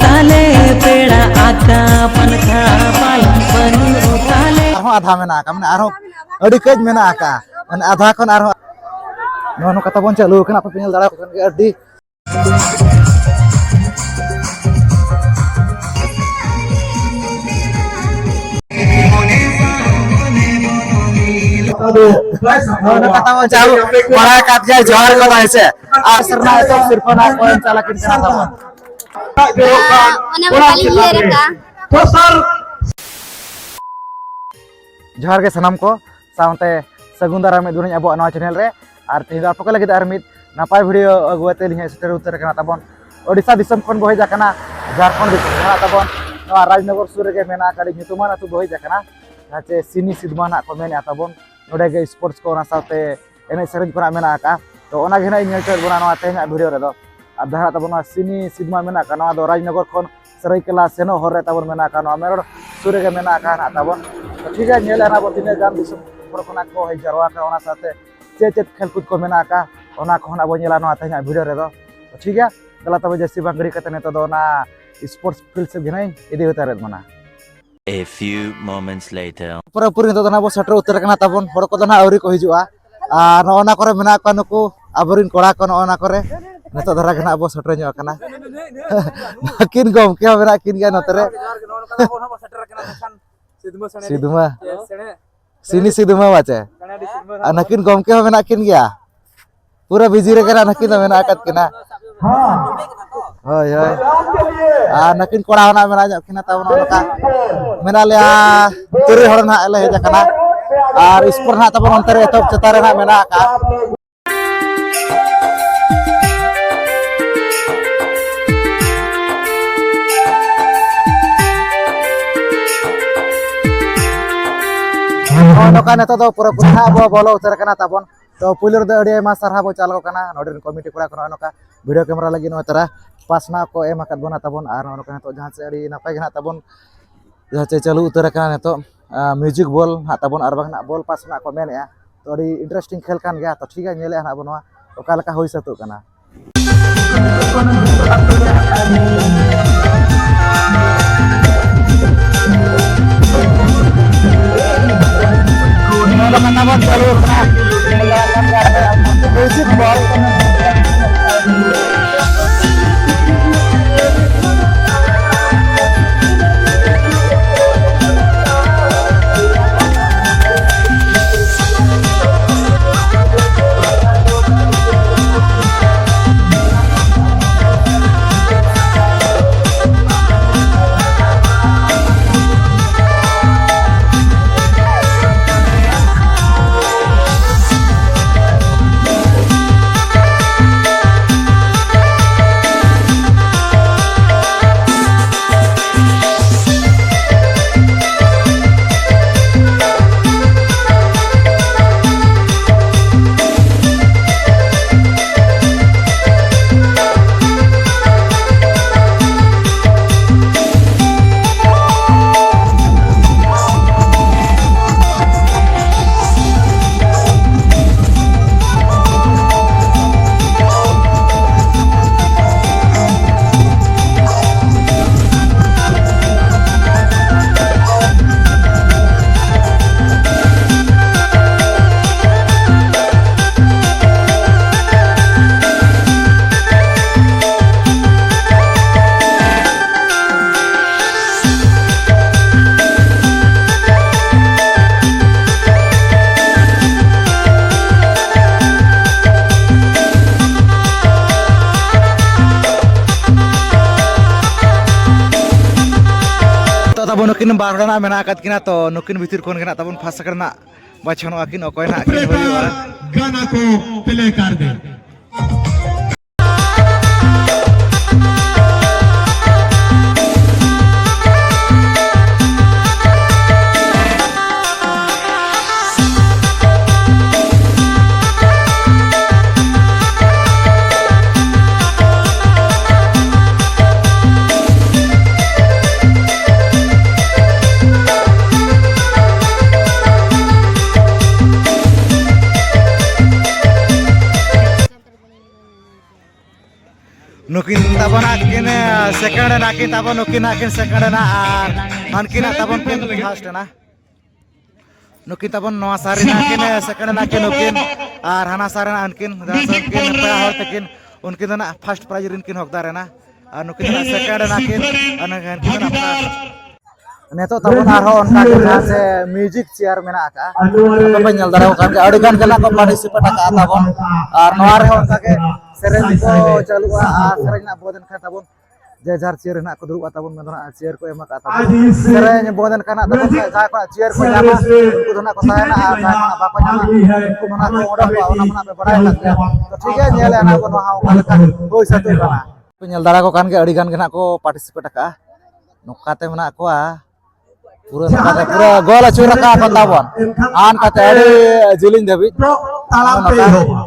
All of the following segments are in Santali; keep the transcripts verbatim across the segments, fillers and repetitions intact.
ᱛᱟᱞᱮ ᱯᱮᱲᱟ ᱟᱠᱟ ᱯᱟᱱᱛᱷᱟ ᱯᱟᱞᱚᱱ ᱵᱟᱹᱱᱩᱜ ᱛᱟᱞᱮ᱾ ᱟᱨᱦᱚᱸ ᱟᱫᱷᱟ ᱢᱮᱱᱟᱜ ᱟᱠᱟᱫ, ᱢᱟᱱᱮ ᱟᱨᱦᱚᱸ ᱟᱹᱰᱤ ᱠᱟᱹᱡ ᱢᱮᱱᱟᱜ ᱟᱠᱟᱫ, ᱢᱟᱱᱮ ᱟᱫᱷᱟ ᱠᱷᱚᱱ ᱟᱨᱦᱚᱸ ᱱᱚᱜᱼᱚ ᱱᱚᱝᱠᱟ ᱛᱟᱵᱚᱱ ᱪᱟᱹᱞᱩ ᱟᱠᱟᱱᱟ᱾ ᱟᱯᱮ ᱯᱮ ᱧᱮᱞ ᱫᱟᱲᱮᱭᱟᱠᱚ ᱠᱟᱱ ᱜᱮᱭᱟ ᱟᱹᱰᱤ ᱱᱚᱜᱼᱚ ᱱᱚᱝᱠᱟ ᱛᱟᱵᱚᱱ ᱪᱟᱹᱞᱩ ᱵᱟᱲᱟ ᱟᱠᱟᱫ ᱜᱮᱭᱟ, ᱡᱚᱦᱟᱨ ᱠᱚᱫᱚ ᱦᱮᱸ ᱥᱮ᱾ ᱟᱨ ᱥᱮᱨᱢᱟ ᱮᱛᱚᱦᱚᱵ ᱥᱤᱨᱯᱟᱹ ᱱᱟᱜ ᱠᱚ ᱮᱢ ᱪᱟᱞᱟᱜ ᱠᱤᱱ ᱠᱟᱱᱟ ᱛᱟᱵᱚᱱ᱾ ᱚᱱᱟ ᱢᱟ ᱵᱟᱹᱞᱤᱧ ᱩᱭᱦᱟᱹᱨ ᱟᱠᱟᱫᱼᱟ᱾ ᱡᱚᱦᱟᱨ ᱜᱮ ᱥᱟᱱᱟᱢ ᱠᱚ, ᱥᱟᱶᱛᱮ ᱥᱟᱹᱜᱩᱱ ᱫᱟᱨᱟᱢ ᱢᱤᱫ ᱫᱩᱨᱟᱹᱧ ᱟᱵᱚᱣᱟᱜ ᱱᱚᱣᱟ ᱪᱮᱱᱮᱞ ᱨᱮ᱾ ᱟᱨ ᱛᱮᱦᱮᱧ ᱫᱚ ᱟᱯᱮ ᱠᱚ ᱞᱟᱹᱜᱤᱫ ᱟᱨ ᱢᱤᱫ ᱱᱟᱯᱟᱭ ᱵᱷᱤᱰᱤᱭᱳ ᱟᱹᱜᱩ ᱠᱟᱛᱮ ᱞᱤᱧ ᱦᱮᱡ ᱥᱮᱴᱮᱨ ᱩᱛᱟᱹᱨ ᱟᱠᱟᱱᱟ ᱛᱟᱵᱚᱱ᱾ ᱳᱰᱤᱥᱟ ᱫᱤᱥᱚᱢ ᱠᱷᱚᱱ ᱵᱚ ᱦᱮᱡ ᱟᱠᱟᱱᱟ, ᱡᱷᱟᱲᱠᱷᱚᱸᱰ ᱫᱤᱥᱚᱢ ᱠᱷᱚᱱᱟᱜ ᱛᱟᱵᱚᱱ᱾ ᱱᱚᱣᱟ ᱨᱟᱡᱽᱱᱚᱜᱚᱨ ᱥᱩᱨ ᱨᱮᱜᱮ ᱢᱮᱱᱟᱜ ᱟᱠᱟᱫ ᱟᱹᱰᱤ ᱧᱩᱛᱩᱢᱟᱱ ᱟᱹᱛᱩ ᱵᱚ ᱦᱮᱡ ᱟᱠᱟᱱᱟ, ᱡᱟᱦᱟᱸ ᱪᱮ ᱥᱤᱱᱤ ᱥᱤᱫᱽᱢᱟ ᱱᱟᱜ ᱠᱚ ᱢᱮᱱᱮᱫᱼᱟ ᱛᱟᱵᱚᱱ᱾ ᱱᱚᱰᱮ ᱜᱮ ᱥᱯᱳᱨᱴᱥ ᱠᱚ, ᱚᱱᱟ ᱥᱟᱶᱛᱮ ᱮᱱᱮᱡ ᱥᱮᱨᱮᱧ ᱠᱚᱨᱮᱱᱟᱜ ᱢᱮᱱᱟᱜ ᱟᱠᱟᱫᱼᱟ᱾ ᱛᱚ ᱚᱱᱟ ᱜᱮ ᱱᱟᱜ ᱤᱧ ᱧᱮᱞ ᱦᱚᱪᱚᱭᱮᱫ ᱵᱚᱱᱟ ᱱᱚᱣᱟ ᱛᱮᱦᱮᱧᱟᱜ ᱵᱷᱤᱰᱤᱭᱳ ᱨᱮᱫᱚ᱾ ᱟᱨ ᱡᱟᱦᱟᱸ ᱛᱟᱵᱚᱱ ᱱᱚᱣᱟ ᱥᱤᱱᱤ ᱥᱤᱫᱽᱢᱟ ᱢᱮᱱᱟᱜ ᱟᱠᱟᱫ, ᱱᱚᱣᱟ ᱫᱚ ᱨᱟᱡᱽᱱᱚᱜᱚᱨ ᱠᱷᱚᱱ ᱥᱟᱹᱨᱟᱹᱭᱠᱮᱞᱟ ᱥᱮᱱᱚᱜ ᱦᱚᱨ ᱨᱮ ᱛᱟᱵᱚᱱ ᱢᱮᱱᱟᱜ ᱟᱠᱟᱫ, ᱱᱚᱣᱟ ᱢᱮᱨᱚᱲ ᱥᱩᱨ ᱨᱮᱜᱮ ᱢᱮᱱᱟᱜ ᱟᱠᱟᱫ ᱱᱟᱜ ᱛᱟᱵᱚᱱ᱾ ᱛᱚ ᱴᱷᱤᱠ ᱜᱮᱭᱟ, ᱧᱮᱞᱮᱫᱼᱟ ᱱᱟᱜ ᱵᱚᱱ ᱛᱤᱱᱟᱹᱜ ᱜᱟᱱ ᱫᱤᱥᱚᱢ ᱦᱚᱲ ᱠᱷᱚᱱᱟᱜ ᱠᱚ ᱦᱮᱡ ᱡᱟᱨᱣᱟ ᱟᱠᱟᱱᱟ, ᱚᱱᱟ ᱥᱟᱶᱛᱮ ᱪᱮᱫ ᱪᱮᱫ ᱠᱷᱮᱞ ᱠᱚ ᱢᱮᱱᱟᱜ ᱟᱠᱟᱫ, ᱚᱱᱟ ᱠᱚᱦᱚᱸ ᱱᱟᱜ ᱵᱚᱱ ᱧᱮᱞᱟ ᱱᱚᱣᱟ ᱛᱮᱦᱮᱧᱟᱜ ᱵᱷᱤᱰᱤᱭᱳ ᱨᱮᱫᱚ᱾ ᱛᱚ ᱴᱷᱤᱠ ᱜᱮᱭᱟ, ᱫᱮᱞᱟ ᱛᱚᱵᱮ ᱡᱟᱹᱥᱛᱤ ᱵᱟᱝ ᱜᱟᱹᱲᱤ ᱠᱟᱛᱮ ᱱᱤᱛᱚᱜ ᱫᱚ ᱚᱱᱟ ᱥᱯᱳᱨᱴᱥ ᱯᱷᱤᱞᱰ ᱥᱮᱫ ᱜᱮ ᱱᱟᱜ ᱤᱧ ᱤᱫᱤ ᱩᱛᱟᱹᱨᱮᱫ ᱵᱚᱱᱟ᱾ A few moments later. ᱯᱩᱨᱟᱹᱯᱩᱨᱤ ᱱᱤᱛᱚᱜ ᱫᱚ ᱱᱟᱜ ᱵᱚ ᱥᱮᱴᱮᱨ ᱩᱛᱟᱹᱨ ᱟᱠᱟᱱᱟ ᱛᱟᱵᱚᱱ, ᱦᱚᱲ ᱠᱚᱫᱚ ᱱᱟᱜ ᱟᱹᱣᱨᱤ ᱠᱚ ᱦᱤᱡᱩᱜᱼᱟ᱾ ᱟᱨ ᱱᱚᱜᱼᱚ ᱱᱟ ᱠᱚᱨᱮ ᱢᱮᱱᱟᱜ ᱠᱚᱣᱟ ᱱᱩᱠᱩ ᱟᱵᱚᱨᱮᱱ ᱠᱚᱲᱟ ᱠᱚ, ᱱᱚᱜᱼᱚ ᱱᱟ ᱠᱚᱨᱮ ᱱᱤᱛᱚᱜ ᱫᱷᱟᱨᱟ ᱜᱮ ᱱᱟᱜ ᱵᱚ ᱥᱮᱴᱮᱨ ᱧᱚᱜ ᱟᱠᱟᱱᱟ᱾ ᱱᱟᱹᱠᱤᱱ ᱜᱚᱢᱠᱮ ᱦᱚᱸ ᱢᱮᱱᱟᱜ ᱠᱤᱱ ᱜᱮᱭᱟ ᱱᱚᱛᱮ ᱨᱮ᱾ ᱥᱤᱫᱷᱩᱢᱟ᱾ ᱥᱤᱱᱤ ᱥᱤᱫᱷᱩᱢᱟ ᱵᱟᱪᱮ᱾ ᱟᱨ ᱱᱟᱹᱠᱤᱱ ᱜᱚᱢᱠᱮ ᱦᱚᱸ ᱢᱮᱱᱟᱜ ᱠᱤᱱ ᱜᱮᱭᱟ᱾ ᱯᱩᱨᱟᱹ ᱵᱤᱡᱤ ᱨᱮᱜᱮ ᱱᱟᱜ ᱱᱟᱹᱠᱤᱱ ᱫᱚ ᱢᱮᱱᱟᱜ ᱟᱠᱟᱫ ᱠᱤᱱᱟ᱾ ᱦᱳᱭ, ᱦᱳᱭ᱾ ᱟᱨ ᱱᱟᱹᱠᱤᱱ ᱠᱚᱲᱟ ᱦᱚᱸ ᱱᱟᱜ ᱢᱮᱱᱟᱜ ᱧᱚᱜ ᱠᱤᱱᱟ ᱛᱟᱵᱚᱱ, ᱱᱚᱝᱠᱟ ᱢᱮᱱᱟᱜ ᱞᱮᱭᱟ ᱛᱩᱨᱩᱭ ᱦᱚᱲ ᱱᱟᱜ ᱞᱮ ᱦᱮᱡ ᱟᱠᱟᱱᱟ᱾ ᱟᱨ ᱥᱯᱳᱨᱴ ᱱᱟᱜ ᱛᱟᱵᱚᱱ ᱚᱱᱛᱮ ᱨᱮ ᱮᱛᱚᱦᱚᱵ ᱪᱮᱛᱟᱱ ᱨᱮ ᱱᱟᱜ ᱢᱮᱱᱟᱜ ᱟᱠᱟᱫᱼᱟ᱾ ᱱᱚᱜᱼᱚ ᱱᱚᱝᱠᱟ ᱱᱤᱛᱚᱜ ᱫᱚ ᱯᱩᱨᱟᱹ ᱯᱩᱨᱤ ᱱᱟᱜ ᱵᱚ ᱵᱚᱞᱚ ᱩᱛᱟᱹᱨ ᱟᱠᱟᱱᱟ ᱛᱟᱵᱚᱱ᱾ ᱛᱚ ᱯᱩᱭᱞᱩ ᱨᱮᱫᱚ ᱟᱹᱰᱤ ᱟᱭᱢᱟ ᱥᱟᱨᱦᱟᱣ ᱵᱚ ᱪᱟᱞ ᱟᱠᱚ ᱠᱟᱱᱟ ᱱᱚᱰᱮ ᱨᱮᱱ ᱠᱚᱢᱤᱴᱤ ᱠᱚᱲᱟ ᱠᱚ, ᱱᱚᱜᱼᱚ ᱱᱚᱝᱠᱟ ᱵᱷᱤᱰᱤᱭᱳ ᱠᱮᱢᱮᱨᱟ ᱞᱟᱹᱜᱤᱫ ᱱᱚᱜᱼᱚᱭ ᱛᱟᱨᱟ ᱯᱟᱥ ᱱᱟᱜ ᱠᱚ ᱮᱢ ᱟᱠᱟᱫ ᱵᱚᱱᱟ ᱛᱟᱵᱚᱱ᱾ ᱟᱨ ᱱᱚᱜᱼᱚ ᱱᱚᱝᱠᱟ ᱱᱤᱛᱚᱜ ᱡᱟᱦᱟᱸ ᱪᱮ ᱟᱹᱰᱤ ᱱᱟᱯᱟᱭ ᱜᱮ ᱱᱟᱜ ᱛᱟᱵᱚᱱ, ᱟᱸ, ᱢᱤᱣᱡᱤᱠ ᱵᱚᱞ ᱱᱟᱜ ᱛᱟᱵᱚᱱ, ᱟᱨ ᱵᱟᱝ ᱱᱟᱜ ᱵᱚᱞ ᱯᱟᱥ ᱱᱟᱜ ᱠᱚ ᱢᱮᱱᱮᱫᱼᱟ᱾ ᱛᱚ ᱟᱹᱰᱤ ᱤᱱᱴᱟᱨᱮᱥᱴᱤᱝ ᱠᱷᱮᱞ ᱠᱟᱱ ᱜᱮᱭᱟ᱾ ᱛᱚ ᱴᱷᱤᱠ ᱜᱮᱭᱟ, ᱧᱮᱞᱮᱫᱼᱟ ᱱᱟᱜ ᱵᱚᱱ ᱱᱚᱣᱟ ᱚᱠᱟ ᱞᱮᱠᱟ ᱦᱩᱭ ᱥᱟᱹᱛᱚᱜ ᱠᱟᱱᱟ᱾ ᱟᱵᱚ ᱱᱩᱠᱤᱱ ᱵᱟᱨ ᱦᱚᱲ ᱱᱟᱜ ᱢᱮᱱᱟᱜ ᱟᱠᱟᱫ ᱠᱤᱱᱟ, ᱛᱚ ᱱᱩᱠᱤᱱ ᱵᱷᱤᱛᱤᱨ ᱠᱷᱚᱱ ᱜᱮ ᱱᱟᱜ ᱛᱟᱵᱚᱱ ᱯᱷᱟᱥᱴ ᱥᱮᱠᱮᱱᱰ ᱱᱟᱜ ᱵᱟᱪᱷᱚᱱᱚᱜᱼᱟ ᱠᱤᱱ, ᱚᱠᱚᱭ ᱱᱟᱜ ᱠᱤᱱ ᱦᱩᱭᱩᱜᱼᱟ᱾ गाना को प्ले कर दे। ᱱᱩᱠᱤᱱ ᱛᱟᱵᱚᱱ ᱟᱹᱠᱤᱱ ᱥᱮᱠᱮᱱᱰ ᱮᱱᱟ ᱠᱤᱱ, ᱛᱟᱵᱚᱱ ᱱᱩᱠᱤᱱ ᱟᱹᱠᱤᱱ ᱥᱮᱠᱮᱱᱰ ᱮᱱᱟ ᱟᱨ ᱦᱟᱱᱠᱤᱱ ᱛᱟᱵᱚᱱ ᱠᱤᱱ ᱯᱷᱟᱥᱴ ᱮᱱᱟ᱾ ᱱᱩᱠᱤᱱ ᱛᱟᱵᱚᱱ ᱱᱚᱣᱟ ᱥᱟᱨ ᱨᱮᱱᱟᱜ ᱠᱤᱱ ᱥᱮᱠᱮᱱᱰ ᱮᱱᱟ ᱠᱤᱱ ᱱᱩᱠᱤᱱ, ᱟᱨ ᱦᱟᱱᱟ ᱥᱟᱨ ᱨᱮᱱᱟᱜ ᱩᱱᱠᱤᱱ ᱡᱟᱦᱟᱸ ᱥᱮ ᱩᱱᱠᱤᱱ ᱯᱮᱲᱟ ᱦᱚᱲ ᱛᱟᱹᱠᱤᱱ, ᱩᱱᱠᱤᱱ ᱫᱚ ᱱᱟᱜ ᱯᱷᱟᱥᱴ ᱯᱨᱟᱭᱤᱡᱽ ᱨᱮᱱ ᱠᱤᱱ ᱦᱚᱠᱫᱟᱨ ᱮᱱᱟ᱾ ᱟᱨ ᱱᱩᱠᱤᱱ ᱫᱚ ᱱᱟᱜ ᱥᱮᱠᱮᱱᱰ ᱮᱱᱟ ᱠᱤᱱ, ᱟᱨ ᱱᱩᱠᱤᱱ ᱫᱚ ᱱᱟᱜ ᱯᱷᱟᱥᱴ᱾ ᱱᱤᱛᱚᱜ ᱛᱟᱵᱚᱱ ᱟᱨᱦᱚᱸ ᱚᱱᱠᱟ ᱜᱮ ᱡᱟᱦᱟᱸ ᱥᱮ ᱢᱤᱣᱡᱤᱠ ᱪᱮᱭᱟᱨ ᱢᱮᱱᱟᱜ ᱟᱠᱟᱫᱼᱟ, ᱟᱯᱮ ᱯᱮ ᱧᱮᱞ ᱫᱟᱲᱮᱭᱟᱜ ᱠᱟᱱ ᱜᱮᱭᱟ, ᱟᱹᱰᱤ ᱜᱟᱱ ᱜᱮ ᱱᱟᱜ ᱠᱚ ᱯᱟᱨᱴᱤᱥᱤᱯᱮᱴ ᱟᱠᱟᱫᱼᱟ ᱛᱟᱵᱚᱱ᱾ ᱟᱨ ᱱᱚᱣᱟ ᱨᱮᱦᱚᱸ ᱚᱱᱠᱟ ᱜᱮ ᱥᱮᱨᱮᱧ ᱠᱚ ᱪᱟᱹᱞᱩᱜᱼᱟ ᱟᱨ ᱥᱮᱨᱮᱧ ᱨᱮᱱᱟᱜ ᱵᱚᱫ ᱮᱱᱠᱷᱟᱱ ᱛᱟᱵᱚᱱ ᱡᱮ ᱡᱟᱨ ᱪᱮᱭᱟᱨ ᱨᱮ ᱱᱟᱜ ᱠᱚ ᱫᱩᱲᱩᱵᱼᱟ ᱛᱟᱵᱚᱱ, ᱢᱮᱱ ᱫᱚ ᱱᱟᱜ ᱪᱮᱭᱟᱨ ᱠᱚ ᱮᱢ ᱟᱠᱟᱫᱼᱟ ᱛᱟᱵᱚᱱ᱾ ᱥᱮᱨᱮᱧ ᱵᱚᱱᱫ ᱮᱱ ᱠᱷᱟᱱ ᱱᱟᱜ ᱛᱟᱵᱚᱱ ᱡᱟᱦᱟᱸᱭ ᱠᱚᱣᱟᱜ ᱪᱮᱭᱟᱨ ᱠᱚ ᱧᱟᱢᱟ, ᱩᱱᱠᱩ ᱫᱚ ᱱᱟᱜ ᱠᱚ ᱛᱟᱦᱮᱱᱟ, ᱟᱨ ᱡᱟᱦᱟᱸᱭ ᱠᱚ ᱱᱟᱜ ᱵᱟᱠᱚ ᱧᱟᱢᱟ, ᱩᱱᱠᱩ ᱢᱟ ᱱᱟᱜ ᱠᱚ ᱚᱰᱚᱠᱚᱜᱼᱟ, ᱚᱱᱟ ᱢᱟ ᱱᱟᱜ ᱯᱮ ᱵᱟᱲᱟᱭ ᱠᱟᱜ ᱜᱮᱭᱟ᱾ ᱛᱚ ᱴᱷᱤᱠ ᱜᱮᱭᱟ, ᱧᱮᱞᱮᱫᱼᱟ ᱱᱟᱜ ᱵᱚᱱ ᱱᱚᱣᱟ ᱦᱚᱸ ᱚᱠᱟ ᱞᱮᱠᱟ ᱦᱩᱭ ᱥᱟᱹᱛᱚᱜ ᱠᱟᱱᱟ᱾ ᱯᱮ ᱧᱮᱞ ᱫᱟᱲᱮ ᱟᱠᱚ ᱠᱟᱱ ᱜᱮᱭᱟ, ᱟᱹᱰᱤ ᱜᱟᱱ ᱜᱮ ᱱᱟᱜ ᱠᱚ ᱯᱟᱨᱴᱤᱥᱤᱯᱮᱴ ᱟᱠᱟᱫᱼᱟ, ᱱᱚᱝᱠᱟ ᱛᱮ ᱢᱮᱱᱟᱜ ᱠᱚᱣᱟ᱾ ᱯᱩᱨᱟᱹ ᱱᱚᱝᱠᱟ ᱛᱮ ᱯᱩᱨᱟᱹ ᱜᱳᱞ ᱟᱹᱪᱩᱨ ᱟᱠᱟᱫ ᱠᱚ ᱛᱟᱵᱚᱱ, ᱟᱱ ᱠᱟᱛᱮ ᱟᱹᱰᱤ ᱡᱤᱞᱤᱧ ᱫᱷᱟᱹᱵᱤᱡ᱾ ᱛᱟᱲᱟᱢ ᱛᱮ ᱮᱦᱚᱵᱚᱜᱼᱟ᱾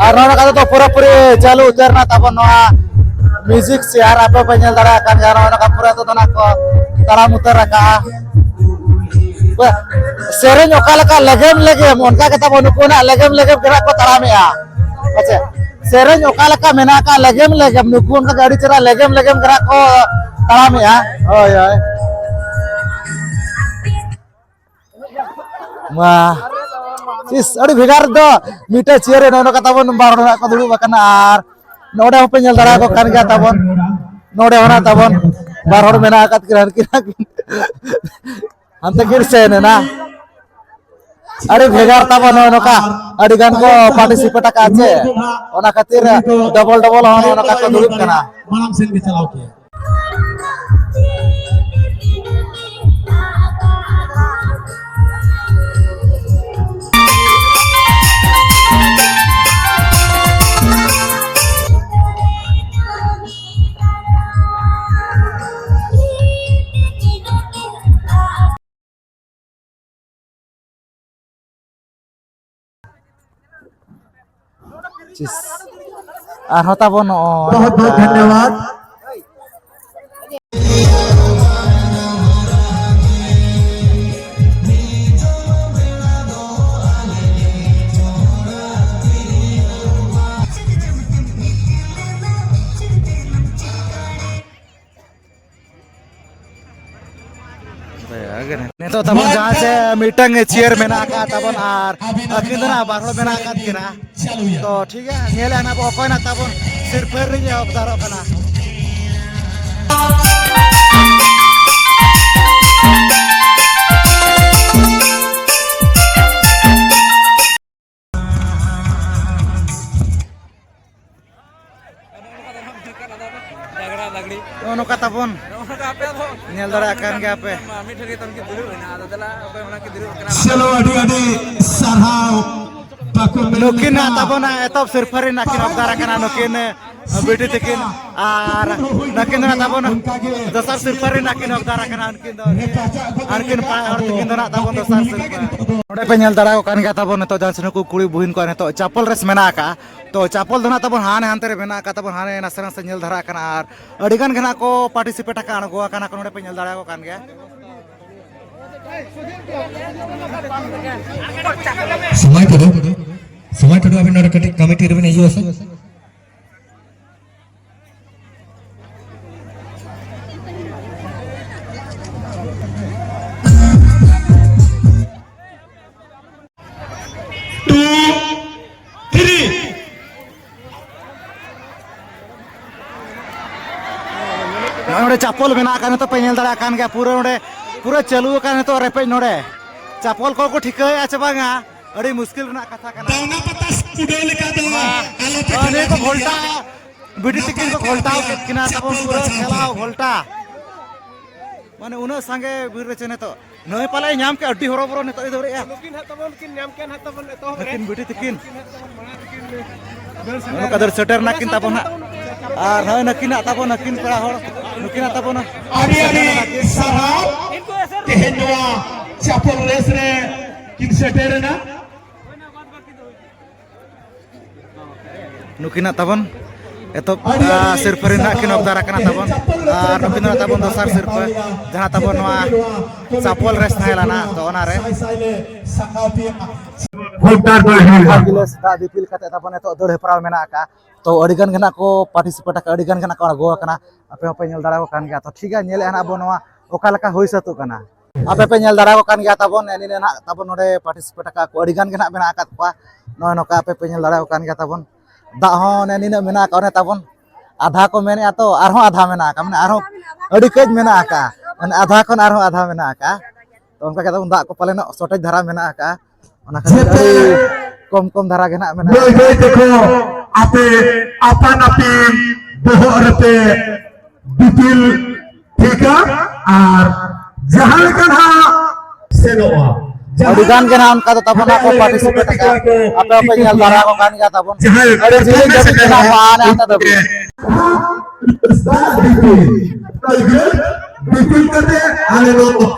ᱟᱨ ᱱᱚᱜᱼᱚ ᱱᱚᱝᱠᱟ ᱛᱮᱫᱚ ᱯᱩᱨᱟᱹᱯᱩᱨᱤ ᱪᱟᱹᱞᱩ ᱩᱛᱟᱹᱨ ᱮᱱᱟ ᱛᱟᱵᱚᱱ ᱱᱚᱣᱟ ᱢᱤᱣᱡᱤᱠ ᱪᱮᱭᱟᱨ᱾ ᱟᱯᱮ ᱯᱮ ᱧᱮᱞ ᱫᱟᱲᱮᱭᱟᱜ ᱠᱟᱱ ᱜᱮᱭᱟ, ᱱᱚᱜᱼᱚ ᱱᱚᱝᱠᱟ ᱯᱩᱨᱟᱹ ᱛᱮᱫᱚ ᱱᱟᱜ ᱠᱚ ᱛᱟᱲᱟᱢ ᱩᱛᱟᱹᱨ ᱟᱠᱟᱜᱼᱟ᱾ ᱵᱟ-, ᱥᱮᱨᱮᱧ ᱚᱠᱟ ᱞᱮᱠᱟ ᱞᱮᱜᱮᱢ ᱞᱮᱜᱮᱢ, ᱚᱱᱠᱟ ᱜᱮ ᱛᱟᱵᱚᱱ ᱱᱩᱠᱩ ᱱᱟᱜ ᱞᱮᱜᱮᱢ ᱞᱮᱜᱮᱢ ᱜᱮ ᱱᱟᱜ ᱠᱚ ᱛᱟᱲᱟᱢᱮᱜᱼᱟ᱾ ᱟᱪᱪᱷᱟ, ᱥᱮᱨᱮᱧ ᱚᱠᱟ ᱞᱮᱠᱟ ᱢᱮᱱᱟᱜ ᱟᱠᱟᱫ ᱞᱮᱜᱮᱢ ᱞᱮᱜᱮᱢ, ᱱᱩᱠᱩ ᱚᱱᱠᱟ ᱜᱮ ᱟᱹᱰᱤ ᱪᱮᱦᱨᱟ ᱞᱮᱜᱮᱢ ᱞᱮᱜᱮᱢ ᱜᱮ ᱱᱟᱜ ᱠᱚ ᱛᱟᱲᱟᱢᱮᱜᱼᱟ᱾ ᱦᱳᱭ, ᱦᱳᱭ᱾ ᱢᱟ, ᱤᱥ, ᱟᱹᱰᱤ ᱵᱷᱮᱜᱟᱨ ᱫᱚ ᱢᱤᱫᱴᱮᱡ ᱪᱮᱭᱟᱨ ᱨᱮ ᱱᱚᱜᱼᱚ ᱱᱚᱝᱠᱟ ᱛᱟᱵᱚᱱ ᱵᱟᱨ ᱦᱚᱲ ᱦᱟᱸᱜ ᱠᱚ ᱫᱩᱲᱩᱵ ᱟᱠᱟᱱᱟ, ᱟᱨ ᱱᱚᱰᱮ ᱦᱚᱸᱯᱮ ᱧᱮᱞ ᱫᱟᱲᱮᱭᱟᱠᱚ ᱠᱟᱱ ᱜᱮᱭᱟ ᱛᱟᱵᱚᱱ, ᱱᱚᱰᱮ ᱦᱚᱸ ᱱᱟᱜ ᱛᱟᱵᱚᱱ ᱵᱟᱨ ᱦᱚᱲ ᱢᱮᱱᱟᱜ ᱟᱠᱟᱫ ᱠᱤᱱᱟ, ᱦᱟᱱᱠᱤᱱ ᱦᱟᱱᱛᱮ ᱠᱤᱱ ᱥᱮᱱ ᱮᱱᱟ᱾ ᱟᱹᱰᱤ ᱵᱷᱮᱜᱟᱨ ᱛᱟᱵᱚ ᱱᱚᱜᱼᱚ ᱱᱚᱝᱠᱟ ᱟᱹᱰᱤ ᱜᱟᱱ ᱠᱚ participate ᱟᱠᱟᱫ ᱪᱮ, ᱚᱱᱟ ᱠᱷᱟᱹᱛᱤᱨ double double ᱦᱚᱸ ᱱᱚᱜᱼᱚ ᱱᱚᱝᱠᱟ ᱠᱚ ᱫᱩᱲᱩᱵ ᱠᱟᱱᱟ᱾ ᱢᱟᱲᱟᱝ ᱥᱮᱱ ᱜᱮ ᱪᱟᱞᱟᱣ ᱠᱮᱭᱟ᱾ ᱪᱤᱥ᱾ ᱟᱨᱦᱚᱸ ᱛᱟᱵᱚᱱ ᱱᱚᱜᱼᱚ बहुत बहुत धन्यवाद। ᱱᱤᱛᱚᱜ ᱛᱟᱵᱚᱱ ᱡᱟᱦᱟᱸ ᱥᱮ ᱢᱤᱫᱴᱟᱝ chair ᱢᱮᱱᱟᱜ ᱟᱠᱟᱫ ᱛᱟᱵᱚᱱ ᱟᱨ ᱟᱹᱠᱤᱱ ᱫᱚ ᱱᱟᱜ ᱵᱟᱨ ᱦᱚᱲ ᱢᱮᱱᱟᱜ ᱟᱠᱟᱫ ᱠᱤᱱᱟ᱾ ᱛᱚ ᱴᱷᱤᱠ ᱜᱮᱭᱟ, ᱧᱮᱞ ᱟᱱᱟ ᱵᱚ ᱚᱠᱚᱭ ᱱᱟᱜ ᱛᱟᱵᱚᱱ ᱥᱤᱨᱯᱟᱹ ᱨᱤᱱᱤᱡ ᱮ ᱦᱚᱠᱫᱟᱨᱚᱜ ᱠᱟᱱᱟ᱾ ᱱᱚᱜᱼᱚ ᱱᱚᱝᱠᱟ ᱛᱟᱵᱚᱱ ᱧᱮᱞ ᱫᱟᱲᱮᱭᱟᱜ ᱠᱟᱱ ᱜᱮᱭᱟ ᱯᱮ᱾ ᱪᱚᱞᱚ, ᱟᱹᱰᱤ ᱟᱹᱰᱤ ᱥᱟᱨᱦᱟᱣ᱾ ᱵᱟᱠᱚ ᱢᱮᱱ ᱱᱩᱠᱤᱱ ᱞᱮᱠᱟ᱾ ᱛᱟᱵᱚᱱ ᱮᱛᱚᱦᱚᱵ ᱥᱤᱨᱯᱟᱹ ᱨᱮᱱ ᱟᱹᱠᱤᱱ ᱦᱚᱠᱫᱟᱨ ᱟᱠᱟᱱᱟ ᱱᱩᱠᱤᱱ ᱵᱤᱴᱤ ᱛᱟᱹᱠᱤᱱ, ᱟᱨ ᱱᱩᱠᱤᱱ ᱫᱚ ᱛᱟᱵᱚᱱ ᱫᱚᱥᱟᱨ ᱥᱤᱨᱯᱟᱹ ᱨᱮᱱ ᱟᱹᱠᱤᱱ ᱦᱚᱠᱫᱟᱨ ᱟᱠᱟᱱᱟ ᱩᱱᱠᱤᱱ ᱫᱚ, ᱟᱨ ᱩᱱᱠᱤᱱ ᱯᱟᱲᱦᱟᱣ ᱦᱚᱲ ᱛᱟᱹᱠᱤᱱ ᱫᱚ ᱱᱟᱜ ᱛᱟᱵᱚᱱ ᱫᱚᱥᱟᱨ ᱥᱤᱨᱯᱟᱹ᱾ ᱱᱚᱰᱮ ᱯᱮ ᱧᱮᱞ ᱫᱟᱲᱮᱭᱟᱠᱚ ᱠᱟᱱ ᱜᱮᱭᱟ ᱛᱟᱵᱚᱱ ᱱᱤᱛᱚᱜ ᱡᱟᱦᱟᱸ ᱥᱮ ᱱᱩᱠᱩ ᱠᱩᱲᱤ ᱵᱩᱦᱤᱱ ᱠᱚᱣᱟᱜ ᱱᱤᱛᱚᱜ ᱪᱟᱯᱚᱞ ᱨᱮᱥ ᱢᱮᱱᱟᱜ ᱟᱠᱟᱫᱼᱟ᱾ ᱛᱚ ᱪᱟᱯᱚᱞ ᱫᱚ ᱱᱟᱜ ᱛᱟᱵᱚᱱ ᱦᱟᱱᱮ ᱦᱟᱱᱛᱮ ᱨᱮ ᱢᱮᱱᱟᱜ ᱟᱠᱟᱫ ᱛᱟᱵᱚᱱ, ᱦᱟᱱᱮ ᱱᱟᱥᱮ ᱱᱟᱥᱮ ᱧᱮᱞ ᱫᱷᱟᱨᱟ ᱟᱠᱟᱱᱟ, ᱟᱨ ᱟᱹᱰᱤ ᱜᱟᱱ ᱜᱮ ᱱᱟᱜ ᱠᱚ participate ᱟᱠᱟᱱ, ᱟᱬᱜᱚ ᱟᱠᱟᱱᱟ ᱠᱚ, ᱱᱚᱰᱮ ᱯᱮ ᱧᱮᱞ ᱫᱟᱲᱮᱭᱟᱠᱚ ᱠᱟᱱ ᱜᱮᱭᱟ᱾ ᱥᱚᱢᱟᱭ ᱴᱩᱰᱩ, ᱥᱚᱢᱟᱭ ᱴᱩᱰᱩ, ᱟᱹᱵᱤᱱ ᱱᱚᱰᱮ ᱠᱟᱹᱴᱤᱡ committee ᱨᱮᱵᱤᱱ ᱦᱤᱡᱩᱜᱼᱟ ᱥᱮ? Two, three. ᱱᱚᱜᱼᱚᱭ ᱱᱚᱰᱮ ᱪᱟᱯᱚᱞ ᱢᱮᱱᱟᱜ ᱟᱠᱟᱫ, ᱱᱤᱛᱚᱜ ᱯᱮ ᱧᱮᱞ ᱫᱟᱲᱮᱭᱟᱜ ᱠᱟᱱ ᱜᱮᱭᱟ, ᱯᱩᱨᱟᱹ ᱱᱚᱰᱮ ᱯᱩᱨᱟᱹ ᱪᱟᱹᱞᱩ ᱟᱠᱟᱱ ᱱᱤᱛᱚᱜ ᱨᱮᱯᱮᱡ ᱱᱚᱰᱮ᱾ ᱪᱟᱯᱚᱞ ᱠᱚᱠᱚ ᱴᱷᱤᱠᱟᱹᱭᱮᱫᱼᱟ ᱪᱮ ᱵᱟᱝᱟ? ᱟᱹᱰᱤ ᱢᱩᱥᱠᱤᱞ ᱨᱮᱱᱟᱜ ᱠᱟᱛᱷᱟ ᱠᱟᱱᱟ᱾ ᱫᱟᱣᱱᱟ ᱯᱟᱛᱟ ᱩᱰᱟᱹᱣ ᱞᱮᱠᱟ ᱫᱚ ᱟᱞᱚ ᱯᱮ ᱱᱤᱭᱟᱹ ᱠᱚ ᱠᱷᱮᱞᱟ᱾ ᱜᱷᱚᱞᱴᱟᱣ, ᱵᱤᱴᱤ ᱛᱤᱠᱤᱱ ᱠᱚ ᱜᱷᱚᱞᱴᱟᱣ ᱠᱮᱫ ᱠᱤᱱᱟ ᱛᱟᱵᱚᱱ, ᱯᱩᱨᱟᱹ ᱠᱷᱮᱞᱟᱣ ᱜᱷᱚᱞᱴᱟ᱾ ᱢᱟᱱᱮ ᱩᱱᱟᱹᱜ ᱥᱟᱸᱜᱮ ᱵᱷᱤᱲ ᱨᱮ ᱪᱮ ᱱᱤᱛᱚᱜ ᱱᱩᱭ ᱯᱟᱞᱮ ᱧᱟᱢ ᱠᱮᱫ, ᱟᱹᱰᱤ ᱦᱚᱨᱚᱵᱚᱨᱚ ᱱᱤᱛᱚᱜ ᱮ ᱫᱟᱹᱲᱮᱜᱼᱟ᱾ ᱱᱩᱠᱤᱱ ᱦᱟᱸᱜ ᱛᱟᱵᱚᱱ ᱠᱤᱱ ᱧᱟᱢ ᱠᱮᱫ ᱦᱟᱸᱜ ᱛᱟᱵᱚᱱ ᱮᱛᱚᱦᱚᱵ ᱨᱮ᱾ ᱱᱩᱠᱤᱱ ᱵᱤᱴᱤ ᱛᱤᱠᱤᱱ᱾ ᱱᱚᱜᱼᱚ ᱱᱚᱝᱠᱟ ᱫᱟᱹᱲ ᱥᱮᱴᱮᱨ ᱱᱟᱠᱤᱱ ᱛᱟᱵᱚᱱ ᱦᱟᱸᱜ᱾ ᱟᱨ ᱱᱚᱜᱼᱚᱭ ᱱᱩᱠᱤᱱᱟᱜ ᱛᱟᱵᱚᱱ, ᱱᱩᱠᱤᱱ ᱯᱮᱲᱟ ᱦᱚᱲ, ᱱᱩᱠᱤᱱᱟᱜ ᱛᱟᱵᱚᱱ᱾ ᱟᱹᱰᱤ ᱟᱹᱰᱤ ᱥᱟᱨᱦᱟᱣ᱾ ᱛᱮᱦᱮᱧ ᱱᱚᱣᱟ ᱪᱟᱯᱚᱞ ᱨᱮᱥ ᱨᱮ ᱠᱤᱱ ᱥᱮᱴᱮᱨ ᱮᱱᱟ᱾ ᱱᱩᱠᱤᱱᱟᱜ ᱛᱟᱵᱚᱱ ᱮᱛᱚᱦᱚᱵ, ᱟᱹᱰᱤ ᱟᱹᱰᱤ ᱟᱸ, ᱥᱤᱨᱯᱟᱹ ᱨᱮᱱᱟᱜ ᱠᱤᱱ ᱥᱟᱨᱦᱟᱣ᱾ ᱚᱵᱫᱟᱨ ᱟᱠᱟᱱᱟ ᱛᱮᱦᱮᱧ ᱛᱟᱵᱚᱱ᱾ ᱪᱟᱯᱚᱞ ᱨᱮᱥ ᱟᱨ ᱱᱩᱠᱤᱱ ᱫᱚ ᱛᱟᱵᱚᱱ ᱫᱚᱥᱟᱨ ᱥᱤᱨᱯᱟᱹ, ᱡᱟᱦᱟᱸ ᱛᱟᱵᱚᱱ ᱱᱚᱣᱟ ᱪᱟᱯᱚᱞ ᱨᱮᱥ ᱛᱟᱦᱮᱸ ᱞᱮᱱᱟ, ᱛᱚ ᱚᱱᱟᱨᱮ ᱥᱟᱭ ᱥᱟᱭ ᱞᱮ ᱥᱟᱨᱦᱟᱣ ᱯᱮᱭᱟ᱾ ᱦᱚᱠᱫᱟᱨ ᱫᱚᱭ ᱦᱩᱭᱩᱜᱼᱟ᱾ ᱜᱤᱞᱟᱹᱥ ᱫᱟᱜ ᱫᱤᱯᱤᱞ ᱠᱟᱛᱮ ᱛᱟᱵᱚᱱ ᱱᱤᱛᱚᱜ ᱫᱟᱹᱲ ᱦᱮᱯᱨᱟᱣ ᱢᱮᱱᱟᱜ ᱟᱠᱟᱫᱼᱟ᱾ ᱛᱚ ᱟᱹᱰᱤ ᱜᱟᱱ ᱜᱮ ᱱᱟᱜ ᱠᱚ ᱯᱟᱨᱴᱤᱥᱤᱯᱮᱴ ᱟᱠᱟᱫᱼᱟ, ᱟᱹᱰᱤ ᱜᱟᱱ ᱜᱮ ᱱᱟᱜ ᱠᱚ ᱟᱬᱜᱚ ᱟᱠᱟᱱᱟ᱾ ᱟᱯᱮ ᱦᱚᱸᱯᱮ ᱧᱮᱞ ᱫᱟᱲᱮᱭᱟᱠᱚ ᱠᱟᱱ ᱜᱮᱭᱟ᱾ ᱛᱚ ᱴᱷᱤᱠ ᱜᱮᱭᱟ, ᱧᱮᱞᱮᱫᱼᱟ ᱱᱟᱜ ᱵᱚᱱ ᱱᱚᱣᱟ ᱚᱠᱟ ᱞᱮᱠᱟ ᱦᱩᱭ ᱥᱟᱹᱛᱚᱜ ᱠᱟᱱᱟ᱾ ᱟᱯᱮ ᱯᱮ ᱧᱮᱞ ᱫᱟᱲᱮᱭᱟᱠᱚ ᱠᱟᱱ ᱜᱮᱭᱟ ᱛᱟᱵᱚᱱ, ᱱᱮ ᱱᱤᱱᱟᱹᱜ ᱱᱟᱜ ᱛᱟᱵᱚᱱ ᱱᱚᱰᱮ ᱯᱟᱨᱴᱤᱥᱤᱯᱮᱴ ᱟᱠᱟᱫ ᱠᱚ ᱟᱹᱰᱤ ᱜᱟᱱ ᱜᱮ ᱱᱟᱜ ᱢᱮᱱᱟᱜ ᱟᱠᱟᱫ ᱠᱚᱣᱟ᱾ ᱱᱚᱜᱼᱚᱭ ᱱᱚᱝᱠᱟ ᱟᱯᱮ ᱯᱮ ᱧᱮᱞ ᱫᱟᱲᱮᱭᱟᱠᱚ ᱠᱟᱱ ᱜᱮᱭᱟ ᱛᱟᱵᱚᱱ᱾ ᱫᱟᱜ ᱦᱚᱸ ᱚᱱᱮ ᱱᱤᱱᱟᱹᱜ ᱢᱮᱱᱟᱜ ᱟᱠᱟᱫ, ᱚᱱᱮ ᱛᱟᱵᱚᱱ ᱟᱫᱷᱟ ᱠᱚ ᱢᱮᱱᱮᱫᱼᱟ ᱛᱚ, ᱟᱨᱦᱚᱸ ᱟᱫᱷᱟ ᱢᱮᱱᱟᱜ ᱟᱠᱟᱫ, ᱢᱟᱱᱮ ᱟᱨᱦᱚᱸ ᱟᱹᱰᱤ ᱠᱟᱹᱡ ᱢᱮᱱᱟᱜ ᱟᱠᱟᱫ, ᱢᱟᱱᱮ ᱟᱫᱷᱟ ᱠᱷᱚᱱ ᱟᱨᱦᱚᱸ ᱟᱫᱷᱟ ᱢᱮᱱᱟᱜ ᱟᱠᱟᱫ᱾ ᱛᱚ ᱚᱱᱠᱟ ᱠᱟᱛᱮ ᱫᱟᱜ ᱠᱚ ᱯᱟᱞᱮᱱᱚᱜ ᱥᱚᱴᱮᱡᱽ ᱫᱷᱟᱨᱟ ᱢᱮᱱᱟᱜ ᱟᱠᱟᱫ, ᱚᱱᱟ ᱠᱷᱟᱹᱛᱤᱨ ᱡᱮᱛᱮ ᱟᱹᱰᱤ ᱠᱚᱢ ᱠᱚᱢ ᱫᱷᱟᱨᱟ ᱜᱮ ᱱᱟᱜ ᱢᱮᱱᱟᱜ ᱵᱟᱹᱭ ᱟᱠᱟᱫ᱾ ᱵᱟᱹᱭ ᱛᱮᱠᱚ ᱟᱯᱮ ᱟᱯᱟᱱ ᱟᱹᱯᱤᱱ ᱵᱚᱦᱚᱜ ᱨᱮᱯᱮ ᱫᱤᱯᱤᱞ ᱴᱷᱤᱠᱟ, ᱟᱨ ᱡᱟᱦᱟᱸ ᱞᱮᱠᱟ ᱱᱟᱦᱟᱜ ᱥᱮᱱᱚᱜᱼᱟ᱾ ᱟᱹᱰᱤ ᱜᱟᱱ ᱜᱮ ᱱᱟᱦᱟᱜ ᱚᱱᱠᱟ ᱫᱚ ᱛᱟᱵᱚᱱ ᱟᱠᱚ ᱯᱟᱨᱴᱤᱥᱤᱯᱮᱴ ᱟᱠᱟᱫ᱾ ᱟᱯᱮ ᱦᱚᱸᱯᱮ ᱧᱮᱞ ᱫᱟᱨᱟ ᱟᱠᱚ ᱠᱟᱱ ᱜᱮᱭᱟ ᱛᱟᱵᱚᱱ᱾ ᱡᱟᱦᱟᱸᱭ ᱟᱹᱰᱤ ᱡᱤᱞᱤᱧ ᱫᱷᱟᱹᱵᱤᱡ ᱜᱮ ᱱᱟᱦᱟᱜ ᱦᱟᱱᱮ ᱦᱟᱱᱛᱮ ᱫᱷᱟᱹᱵᱤᱡ᱾ ᱫᱟᱜ ᱫᱤᱯᱤᱞ, ᱫᱤᱯᱤᱞ ᱠᱟᱛᱮ ᱟᱞᱮ ᱫᱚ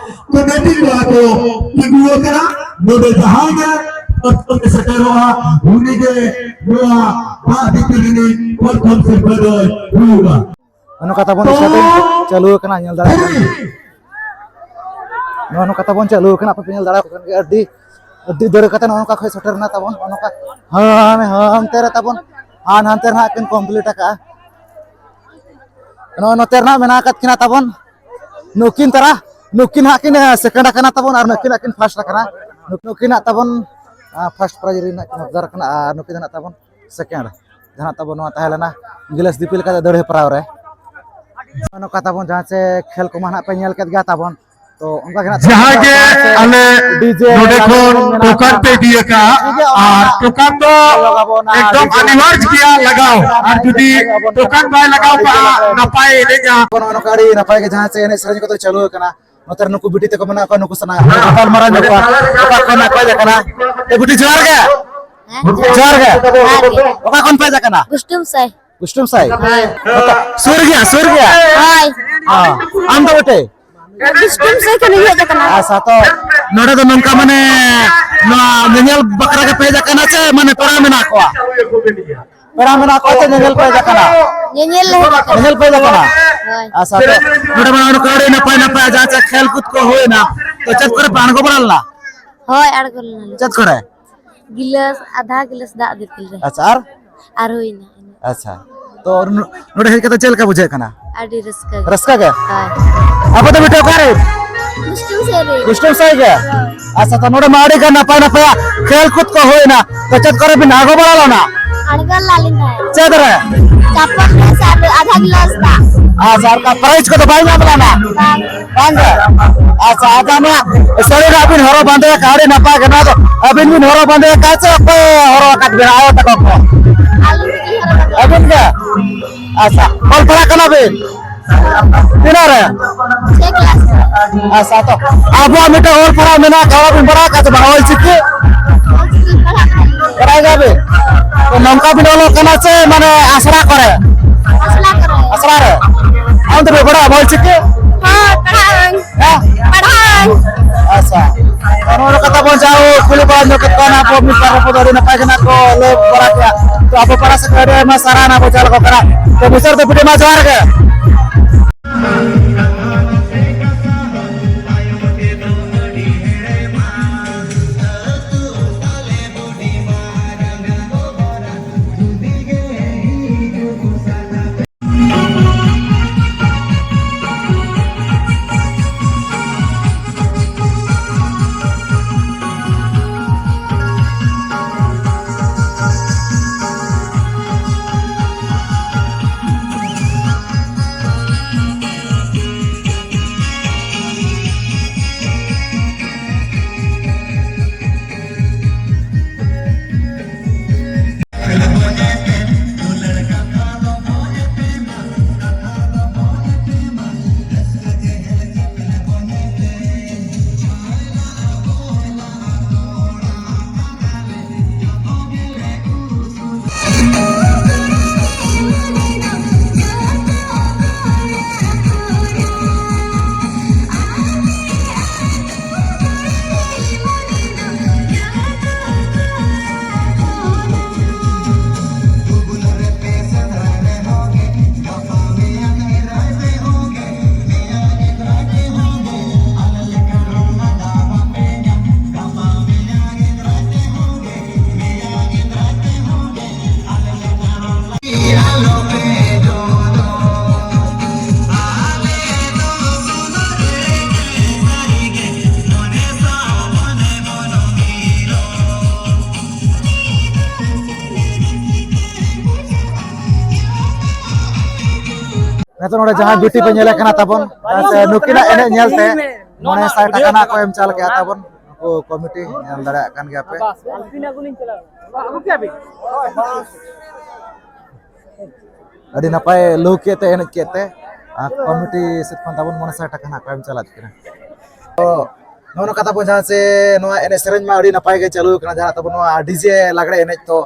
ᱠᱚᱢᱤᱴᱤ ᱱᱚᱣᱟ ᱠᱚ ᱛᱤᱸᱜᱩ ᱟᱠᱟᱱᱟ᱾ ᱱᱚᱰᱮ ᱡᱟᱦᱟᱸᱭ ᱜᱮ ᱯᱨᱚᱛᱷᱚᱢ ᱮ ᱥᱮᱴᱮᱨᱚᱜᱼᱟ, ᱩᱱᱤ ᱜᱮ ᱱᱚᱣᱟ ᱫᱟᱜ ᱫᱤᱯᱤᱞ ᱨᱤᱱᱤᱡ ᱯᱨᱚᱛᱷᱚᱢ ᱥᱤᱨᱯᱟᱹ ᱫᱚᱭ ᱦᱩᱭᱩᱜᱼᱟ᱾ ᱱᱚᱝᱠᱟ ᱛᱟᱵᱚᱱ ᱥᱮᱴᱮᱨ ᱪᱟᱹᱞᱩ ᱟᱠᱟᱱᱟ, ᱧᱮᱞ ᱫᱟᱲᱮᱭᱟᱜ ᱠᱟᱱᱟ᱾ ᱱᱚᱜᱼᱚ ᱱᱚᱝᱠᱟ ᱛᱟᱵᱚᱱ ᱪᱟᱹᱞᱩ ᱟᱠᱟᱱᱟ, ᱟᱯᱮ ᱯᱮ ᱧᱮᱞ ᱫᱟᱲᱮᱭᱟᱜ ᱠᱟᱱ ᱜᱮᱭᱟ᱾ ᱟᱹᱰᱤ, ᱟᱹᱰᱤ ᱫᱟᱹᱲ ᱠᱟᱛᱮ ᱱᱚᱜᱼᱚ ᱱᱚᱝᱠᱟ ᱠᱷᱚᱡ ᱥᱮᱴᱮᱨ ᱮᱱᱟ ᱛᱟᱵᱚᱱ᱾ ᱱᱚᱜᱼᱚ ᱱᱚᱝᱠᱟ ᱦᱟᱱ-, ᱦᱟᱱᱛᱮ ᱨᱮ ᱛᱟᱵᱚᱱ, ᱦᱟᱱ-, ᱦᱟᱱᱛᱮ ᱨᱮ ᱱᱟᱦᱟᱜ ᱠᱤᱱ ᱠᱚᱢᱯᱞᱤᱴ ᱟᱠᱟᱜᱼᱟ᱾ ᱱᱚᱜᱼᱚ ᱱᱚᱛᱮ ᱨᱮ ᱱᱟᱦᱟᱜ ᱢᱮᱱᱟᱜ ᱟᱠᱟᱫ ᱠᱤᱱᱟ ᱛᱟᱵᱚᱱ ᱱᱩᱠᱤᱱ ᱛᱟᱨᱟ, ᱱᱩᱠᱤᱱ ᱦᱟᱸᱜ ᱠᱤᱱ, ᱟᱸ, ᱥᱮᱠᱮᱱᱰ ᱟᱠᱟᱱᱟ ᱛᱟᱵᱚᱱ ᱟᱨ ᱱᱩᱠᱤᱱ ᱦᱟᱸᱜ ᱠᱤᱱ ᱯᱷᱟᱥᱴ ᱟᱠᱟᱱᱟ᱾ ᱱᱩᱠᱤᱱᱟᱜ ᱛᱟᱵᱚᱱ, ᱟᱸ, ᱯᱷᱟᱥᱴ ᱯᱨᱟᱭᱤᱡᱽ ᱨᱮᱱᱟᱜ ᱠᱤᱱ ᱚᱵᱫᱟᱨ ᱟᱠᱟᱱᱟ ᱟᱨ ᱱᱩᱠᱤᱱ ᱫᱚ ᱱᱟᱜ ᱛᱟᱵᱚᱱ ᱥᱮᱠᱮᱱᱰ᱾ ᱡᱟᱦᱟᱸ ᱛᱟᱵᱚᱱ ᱱᱚᱣᱟ ᱛᱟᱦᱮᱸ ᱞᱮᱱᱟ ᱜᱤᱞᱟᱹᱥ ᱫᱤᱯᱤᱞ ᱠᱟᱛᱮ ᱫᱟᱹᱲ ᱦᱮᱯᱨᱟᱣ ᱨᱮ᱾ ᱱᱚᱜᱼᱚ ᱱᱚᱝᱠᱟ ᱛᱟᱵᱚᱱ ᱡᱟᱦᱟᱸ ᱪᱮ ᱠᱷᱮᱞ ᱠᱚᱢᱟ ᱱᱟᱜ ᱯᱮ ᱧᱮᱞ ᱠᱮᱫ ᱜᱮᱭᱟ ᱛᱟᱵᱚᱱ᱾ ᱛᱚ ᱚᱱᱠᱟ ᱜᱮ ᱱᱟᱜ ᱡᱟᱦᱟᱸ ᱜᱮ ᱟᱞᱮ ᱰᱤᱡᱮ ᱱᱚᱰᱮ ᱞᱟᱜᱽᱲᱮ ᱠᱷᱚᱱ ᱵᱚᱱ ᱢᱮᱱᱟ᱾ ᱴᱳᱠᱟᱱ ᱯᱮ ᱤᱫᱤ ᱟᱠᱟᱫᱼᱟ, ᱴᱷᱤᱠ ᱜᱮᱭᱟ, ᱚᱱᱟ ᱟᱨ ᱴᱳᱠᱟᱱ ᱫᱚ ᱞᱟᱜᱟᱣ ᱟᱵᱚᱱᱟ, ᱮᱠᱫᱚᱢ ᱰᱤᱡᱮ ᱟᱹᱱᱤᱵᱷᱟᱨᱡᱽ ᱜᱮᱭᱟ ᱞᱟᱜᱟᱣ, ᱟᱨ ᱡᱩᱫᱤ ᱴᱳᱠᱟᱱ ᱵᱟᱭ ᱞᱟᱜᱟᱣ ᱠᱟᱜᱼᱟ, ᱱᱟᱯᱟᱭ ᱮᱱᱮᱡᱼᱟ᱾ ᱱᱚᱜᱼᱚ ᱱᱚᱝᱠᱟ ᱟᱹᱰᱤ ᱱᱟᱯᱟᱭ ᱜᱮ ᱡᱟᱦᱟᱸ ᱪᱮ ᱮᱱᱮᱡ ᱥᱮᱨᱮᱧ ᱠᱚᱫᱚ ᱪᱟᱹᱞᱩ ᱟᱠᱟᱱᱟ᱾ ᱱᱚᱛᱮ ᱨᱮ ᱱᱩᱠᱩ ᱵᱤᱴᱤ ᱛᱟᱠᱚ ᱢᱮᱱᱟᱜ ᱠᱚᱣᱟ, ᱱᱩᱠᱩ ᱥᱟᱞᱟᱜ ᱜᱟᱯᱟᱞ ᱢᱟᱨᱟᱣ ᱧᱚᱜᱚᱜᱼᱟ᱾ ᱚᱠᱟ ᱠᱷᱚᱱ ᱚᱠᱚᱭ ᱦᱮᱡ ᱟᱠᱟᱱᱟ? ᱮ ᱵᱤᱴᱤ, ᱡᱚᱦᱟᱨ ᱜᱮ᱾ ᱦᱮᱸ? ᱡᱚᱦᱟᱨ ᱜᱮ᱾ ᱡᱚᱦᱟᱨ ᱜᱮ᱾ ᱚᱠᱟ ᱠᱷᱚᱱ ᱯᱮ ᱦᱮᱡ ᱟᱠᱟᱱᱟ? ᱜᱩᱥᱴᱩᱢ ᱥᱟᱭ᱾ ᱜᱩᱥᱴᱩᱢ ᱥᱟᱭ? ᱦᱳᱭ᱾ ᱱᱚᱛᱮ ᱥᱩᱨ ᱜᱮᱭᱟ, ᱥᱩᱨ ᱜᱮᱭᱟ? ᱦᱳᱭ᱾ ᱦᱚᱸ᱾ ᱟᱢ ᱫᱚ ᱵᱤᱴᱤ? ᱜᱩᱥᱴᱩᱢ ᱥᱟᱭ ᱠᱷᱚᱱᱤᱧ ᱦᱮᱡ ᱟᱠᱟᱱᱟ᱾ ᱟᱪᱪᱷᱟ, ᱛᱚ ᱱᱚᱰᱮ ᱫᱚ ᱱᱚᱝᱠᱟ ᱢᱟᱱᱮ ᱱᱚᱣᱟ ᱧᱮᱧᱮᱞ ᱵᱟᱠᱷᱨᱟ ᱜᱮᱯᱮ ᱦᱮᱡ ᱟᱠᱟᱱᱟ ᱥᱮ ᱢᱟᱱᱮ ᱯᱮᱲᱟ ᱢᱮᱱᱟᱜ ᱠᱚᱣᱟ? ᱯᱮᱲᱟ ᱢᱮᱱᱟᱜ ᱠᱚᱣᱟ ᱥᱮ ᱧᱮᱧᱮᱞ ᱯᱮ ᱦᱮᱡ ᱟᱠᱟᱱᱟ? ᱧᱮᱧᱮᱞ ᱞᱮ ᱦᱮᱡ ᱟᱠᱟᱱᱟ᱾ ᱧᱮᱧᱮᱞ ᱯᱮ ᱦᱮᱡ ᱟᱠᱟᱱᱟ? ᱦᱳᱭ᱾ ᱟᱪᱪᱷᱟ, ᱛᱚ ᱱᱚᱰᱮ ᱢᱟ ᱱᱚᱝᱠᱟ ᱟᱹᱰᱤ ᱱᱟᱯᱟᱭ ᱱᱟᱯᱟᱭ ᱡᱟᱦᱟᱸ ᱪᱮ ᱠᱷᱮᱞ ᱠᱩᱫ ᱠᱚ ᱦᱩᱭᱱᱟ, ᱛᱚ ᱪᱮᱫ ᱠᱚᱨᱮ ᱯᱮ ᱟᱬᱜᱚ ᱵᱟᱲᱟ ᱞᱮᱱᱟ? ᱦᱳᱭ, ᱟᱬᱜᱚ ᱞᱮᱱᱟᱞᱮ᱾ ᱪᱮᱫ ᱠᱚᱨᱮ? ᱜᱤᱞᱟᱹᱥ, ᱟᱫᱷᱟ ᱜᱤᱞᱟᱹᱥ ᱫᱟᱜ ᱫᱤᱯᱤᱞ ᱨᱮ᱾ ᱟᱪᱪᱷᱟ, ᱟᱨ? ᱟᱨ ᱦᱩᱭᱱᱟ ᱤᱱᱟᱹ᱾ ᱟᱪᱪᱷᱟ, ᱛᱚ ᱱᱚ-, ᱱᱚᱰᱮ ᱦᱮᱡ ᱠᱟᱛᱮ ᱪᱮᱫ ᱞᱮᱠᱟ ᱵᱩᱡᱷᱟᱹᱜ ᱠᱟᱱᱟ? ᱟᱹᱰᱤ ᱨᱟᱹᱥᱠᱟᱹ ᱜᱮ᱾ ᱨᱟᱹᱥᱠᱟᱹ ᱜᱮ? ᱦᱳᱭ᱾ ᱟᱯᱮ ᱫᱚ ᱵᱤᱴᱤ ᱚᱠᱟᱨᱮ? ᱜᱩᱥᱴᱩᱢ ᱥᱟᱹᱭ ᱨᱮ᱾ ᱜᱩᱥᱴᱩᱢ ᱥᱟᱹᱭ ᱜᱮ? ᱦᱳᱭ᱾ ᱟᱪᱪᱷᱟ, ᱛᱚ ᱱᱚᱰᱮ ᱢᱟ ᱟᱹᱰᱤ ᱜᱟᱱ ᱱᱟᱯᱟᱭ ᱱᱟᱯᱟᱭᱟᱜ ᱠᱷᱮᱞ ᱠᱩᱫ ᱠᱚ ᱦᱩᱭᱱᱟ, ᱛᱚ ᱪᱮᱫ ᱠᱚᱨᱮ ᱵᱤᱱ ᱟᱬᱜᱚ ᱵᱟᱲᱟ ᱞᱮᱱᱟ? ᱟᱬᱜᱚ ᱞᱮᱱᱟᱞᱤᱧ ᱛᱟᱦᱮᱸᱫ᱾ ᱪᱮᱫ ᱨᱮ? ᱪᱟᱯᱚᱞ ᱨᱮ ᱥᱟᱵ ᱟᱫᱷᱟ ᱜᱤᱞᱟᱹᱥ ᱫᱟᱜ᱾ ᱟᱪᱪᱷᱟ, ᱚᱱᱠᱟ prize ᱠᱚᱫᱚ ᱵᱟᱭ ᱧᱟᱢ ᱞᱮᱱᱟ? ᱵᱟᱝ᱾ ᱵᱟᱝ ᱜᱮ? ᱟᱪᱪᱷᱟ, ᱟᱪᱪᱷᱟ, ᱱᱚᱣᱟ ᱥᱟᱹᱲᱤ ᱨᱮ ᱟᱹᱵᱤᱱ ᱦᱚᱨᱚᱜ ᱵᱟᱸᱫᱮ ᱟᱠᱟᱫ, ᱟᱹᱰᱤ ᱱᱟᱯᱟᱭ ᱜᱮ᱾ ᱱᱚᱣᱟ ᱫᱚ ᱟᱹᱵᱤᱱ ᱵᱤᱱ ᱦᱚᱨᱚᱜ ᱵᱟᱸᱫᱮ ᱟᱠᱟᱫ ᱥᱮ ᱚᱠᱚᱭ ᱦᱚᱨᱚᱜ ᱟᱠᱟᱫ ᱵᱤᱱᱟ, ᱟᱭᱳ ᱛᱟᱠᱚ ᱠᱚ? ᱟᱹᱞᱤᱧ ᱜᱮᱞᱤᱧ ᱦᱚᱨᱚᱜ ᱵᱟᱸᱫᱮ ᱟᱹᱵᱤᱱ ᱜᱮ? ᱟᱪᱪᱷᱟ, ᱚᱞ ᱯᱟᱲᱦᱟᱜ ᱠᱟᱱᱟ ᱵᱤᱱ? ᱛᱤᱱᱟᱹᱜ ᱨᱮ? ᱪᱷᱚᱭ ᱠᱞᱟᱥ᱾ ᱟᱪᱪᱷᱟ, ᱛᱚ ᱟᱵᱚᱣᱟᱜ ᱢᱤᱫᱴᱟᱝ ᱚᱞ ᱯᱟᱲᱦᱟᱣ ᱢᱮᱱᱟᱜᱼᱟ, ᱠᱟᱛᱷᱟ ᱵᱤᱱ ᱵᱟᱲᱟᱭ ᱟᱠᱟᱫ ᱥᱮ ᱵᱟᱝ, ᱚᱞ ᱪᱤᱠᱤ? ᱚᱞ ᱪᱤᱠᱤ ᱯᱟᱲᱦᱟᱜ ᱠᱟᱱᱟ᱾ ᱵᱟᱲᱟᱭ ᱜᱮᱭᱟ ᱵᱤᱱ? ᱛᱚ ᱱᱚᱝᱠᱟ ᱵᱤᱱ ᱚᱞᱚᱜ ᱠᱟᱱᱟ ᱥᱮ ᱢᱟᱱᱮ ᱟᱥᱲᱟ ᱠᱚᱨᱮ? ᱟᱥᱲᱟ ᱠᱚᱨᱮ᱾ ᱟᱥᱲᱟ ᱨᱮ? ᱟᱢ ᱫᱚ ᱯᱮ ᱵᱟᱲᱟᱭᱟ ᱚᱞ ᱪᱤᱠᱤ? ᱦᱳᱭ, ᱯᱟᱲᱦᱟᱜ ᱟᱹᱧ᱾ ᱦᱮᱸ? ᱯᱟᱲᱦᱟᱜ ᱟᱹᱧ᱾ ᱟᱪᱪᱷᱟ᱾ ᱛᱚ ᱱᱚᱰᱮ ᱠᱟᱛᱷᱟ ᱵᱚᱱ ᱡᱟᱦᱟᱸ ᱠᱩᱞᱤ ᱵᱟᱲᱟ ᱧᱚᱜ ᱠᱮᱫ ᱠᱚᱣᱟ, ᱱᱟᱦᱟᱜ ᱟᱵᱚ ᱢᱤᱫ ᱵᱟᱨ ᱨᱚᱯᱚᱲ ᱫᱚ ᱟᱹᱰᱤ ᱱᱟᱯᱟᱭ ᱜᱮ ᱱᱟᱦᱟᱜ ᱠᱚ ᱞᱟᱹᱭ ᱵᱟᱲᱟ ᱠᱮᱫᱟ᱾ ᱛᱚ ᱟᱵᱚ ᱯᱟᱲᱟ ᱥᱮᱫ ᱠᱷᱚᱱ ᱟᱹᱰᱤ ᱟᱭᱢᱟ ᱥᱟᱨᱦᱟᱣ ᱱᱟᱦᱟᱜ ᱵᱚᱱ ᱪᱟᱞ ᱟᱠᱚ ᱠᱟᱱᱟ᱾ ᱛᱚ ᱢᱩᱪᱟᱹᱫ ᱨᱮᱫᱚ ᱵᱤᱴᱤ ᱢᱟ ᱡᱚᱦᱟᱨ ᱜᱮ᱾ ᱱᱤᱛᱚᱜ ᱱᱚᱰᱮ ᱡᱟᱦᱟᱸᱭ ᱵᱤᱴᱤ ᱯᱮ ᱧᱮᱞᱮ ᱠᱟᱱᱟ ᱛᱟᱵᱚᱱ, ᱥᱮ ᱱᱩᱠᱤᱱᱟᱜ ᱮᱱᱮᱡ ᱧᱮᱞᱛᱮ ᱢᱚᱬᱮ ᱥᱟᱭ ᱴᱟᱠᱟ ᱱᱟᱜ ᱠᱚ ᱮᱢ ᱪᱟᱞ ᱠᱮᱜᱼᱟ ᱛᱟᱵᱚᱱ᱾ ᱱᱩᱠᱩ ᱠᱚᱢᱤᱴᱤ ᱧᱮᱞ ᱫᱟᱲᱮᱭᱟᱜ ᱠᱟᱱ ᱜᱮᱭᱟ ᱯᱮ᱾ ᱟᱹᱰᱤ ᱱᱟᱯᱟᱭ ᱞᱩ ᱠᱮᱫ ᱛᱮ, ᱮᱱᱮᱡ ᱠᱮᱫ ᱛᱮ, ᱟᱨ ᱠᱚᱢᱤᱴᱤ ᱥᱮᱫ ᱠᱷᱚᱱ ᱛᱟᱵᱚᱱ ᱢᱚᱬᱮ ᱥᱟᱭ ᱴᱟᱠᱟ ᱱᱟᱜ ᱠᱚ ᱮᱢ ᱪᱟᱞᱟᱜ ᱠᱟᱱᱟ᱾ ᱛᱚ ᱱᱚᱜᱼᱚ ᱱᱚᱝᱠᱟ ᱛᱟᱵᱚᱱ ᱡᱟᱦᱟᱸ ᱥᱮ ᱱᱚᱣᱟ ᱮᱱᱮᱡ ᱥᱮᱨᱮᱧ ᱢᱟ ᱟᱹᱰᱤ ᱱᱟᱯᱟᱭ ᱜᱮ ᱪᱟᱹᱞᱩ ᱠᱟᱱᱟ, ᱡᱟᱦᱟᱸ ᱛᱟᱵᱚᱱ ᱱᱚᱣᱟ ᱰᱤᱡᱮ ᱞᱟᱜᱽᱲᱮ ᱮᱱᱮᱡ, ᱛᱚ